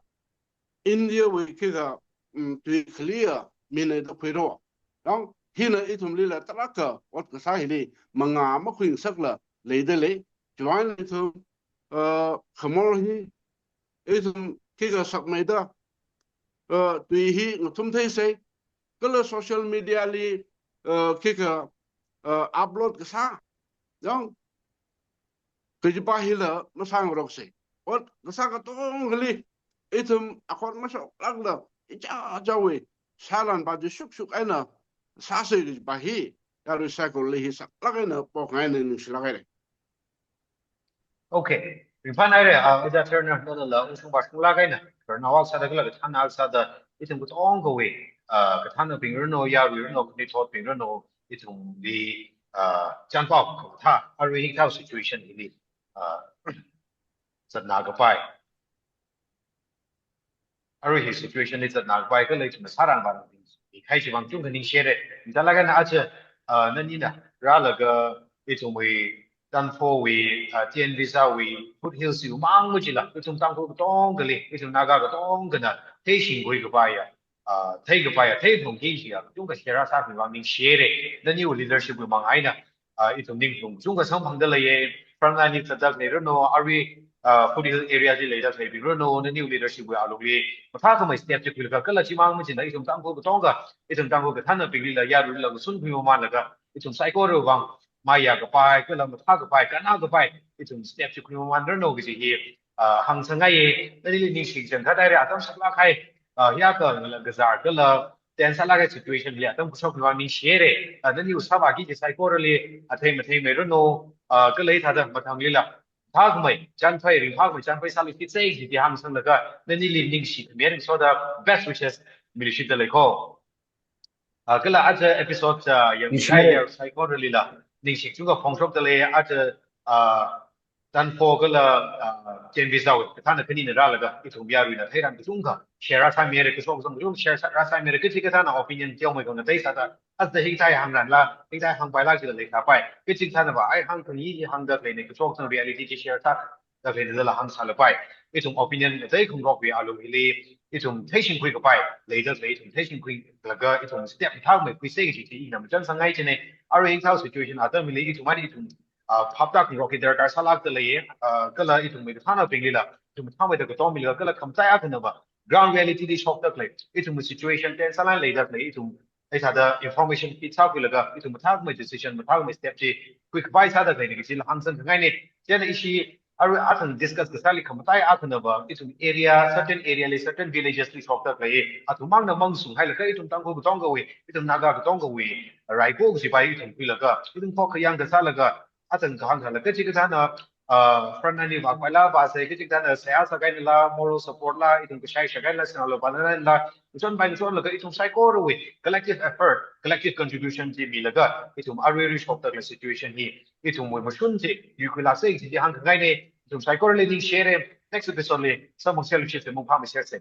India wui khikha, um, tui khaliya mina da khuira. Yang, hina ithumlila tarākha ot kasā hili mangā makhuingasakla leida lei. Chiwui eina ithum, uh, khamor hi ithum khikha sakmeida, uh, tui hi ngathum theisa, kala social media li, uh, khikha, uh, upload kasā, yang, kajipa hila masāngaroksa. Ot kasā katongali ithum akhon mashoklākla, ichā chāwui sāran pa chi shukshuk eina sāsa kajipa hi, yarui saikorali hi saklāk eina pokngaina, ningshilāk haira. Okay. Ringphānhaira, ah, Ojā Turner, nala ungshung vāshunglāk eina, khararnao akha sāda kala kathānna akha sāda, ithum katongawui uh, kathānabing ranu, yarui ranu, khanuithotbing ranu, ithumli, uh, chānpao khamathā, arui hikathā situation hili, uh, zatna kapai. Arui hi situation li zatna kapai kala ithumna sārāngvābing kahai chiwui vang kachungkha ningshire. Matailāk eina aja, uh, nanina rālaga ithumwui Tanfowui, uh, T N Visa wui, Foothills wui mang machila, ithum Tangkhul katongkhali, ithum Naga katongkhana theishingkhui kapaiya, uh, theikapaiya, theiphungki chiya kachungkha share sākhui vang ningshire. Naniwui leadership wui manga eina, uh, ithum ningtong kachungkha samphangda leiye. Frontline li zatda khalei ranu, arui, uh, Foothill area li leida khaleibing ranu, naniwui leadership wui alungli mathākhamei step chi khuilaga kala chimang machina ithum Tangkhul katongkha, ithum Tangkhul kathānabinglila, yaruilila, ngasun khuimamanlaga, ithum saikorawui vang maya kapai, kala mathā kapai, kannā kapai, ithum step chi khuimaman ranu kaji hi, uh, hāngsangngaiye. Nanili ningshi chang khathāda atam saklāk kahai, uh, hiyākha ngala kazār kala tense sālāk kahai situation li atam kashok khuiwui vang ningshire. Uh, naniwui sāvāki kaji saikorali, uh, athei matheimei ranu, uh, kala hithāda mathanglila mathākhamei chānphai, ringphākhamei chānphai sāluishitsei kaji hāngsanglaga, nanili ningshi khami ringsoda best wishes miluishitda leiko. Uh, kala aja episode, uh, yangkahai, ningshire, ya saikoralila ningshi kachungkha phongshokda lei. Aja, uh, Tanfo kala, uh, T N Visa wui kathāna khanina rālaga ithum yaruina theiran kachungkha share sāmire, kashok kazang kachungkha share sā, rāsāmire, kachikathāna opinion teomeikha ngateisāda, aja hikathā hāngranla, hikathā hāngpaila jila leisāpai. Kachikathānava ai hāngkhangai hāngda khaleine, kashok kazang reality chi share sā da khaleine dala hāngsālapai. Ithum opinion ngatei khangarokwui alung hili, ithum theishingkhui kapai leida khalei, ithum theishingkhuilaga ithum step mathākhamei khuisei kaji chi ina machānsangngaichine. Arui hikathā situation atam hili ithum ani ithum, uh, phaptā khangarok hi darkar sālākda leiye, uh, kala ithumwui kathānabinglila ithum mathāmeida katommilaga kala khamataiya akhanava ground reality li shokda khalei, ithumwui situation tense sālāk leida khalei, ithum hithāda information feed sākhuilaga ithum mathākhamei decision, mathākhamei step chi khuikapai sāda khaleine kajila hāngsangkhangaine. Chieina ishi arui athang discuss kasāli khamataiya akhanava ithum area, certain area li, certain villages li shokda khalei, athum mangna mangsunghailaga ithum Tangkhul katongkhawui, ithum Naga katongkhawui raiko kajipa ithum khuilaga, ithum khokkha yangkasālaga, athang kahāng thāla kachikathāna, uh, frontline li vākhuila vāsei, kachikathāna seihā sākahailala, moral support la, ithum kashai shākahailala, sinalo pānala, ngachonpai ngachonlaga ithum saikorawui collective effort, collective contribution chi milaga, ithum arui arui shokda khalei situation hi ithumwui mashun chi yuikhuilaksei kaji hāngkhangaine. Ithum saikorali ningshire. Next episode li samphangserluishitse, mungphāmeiserse.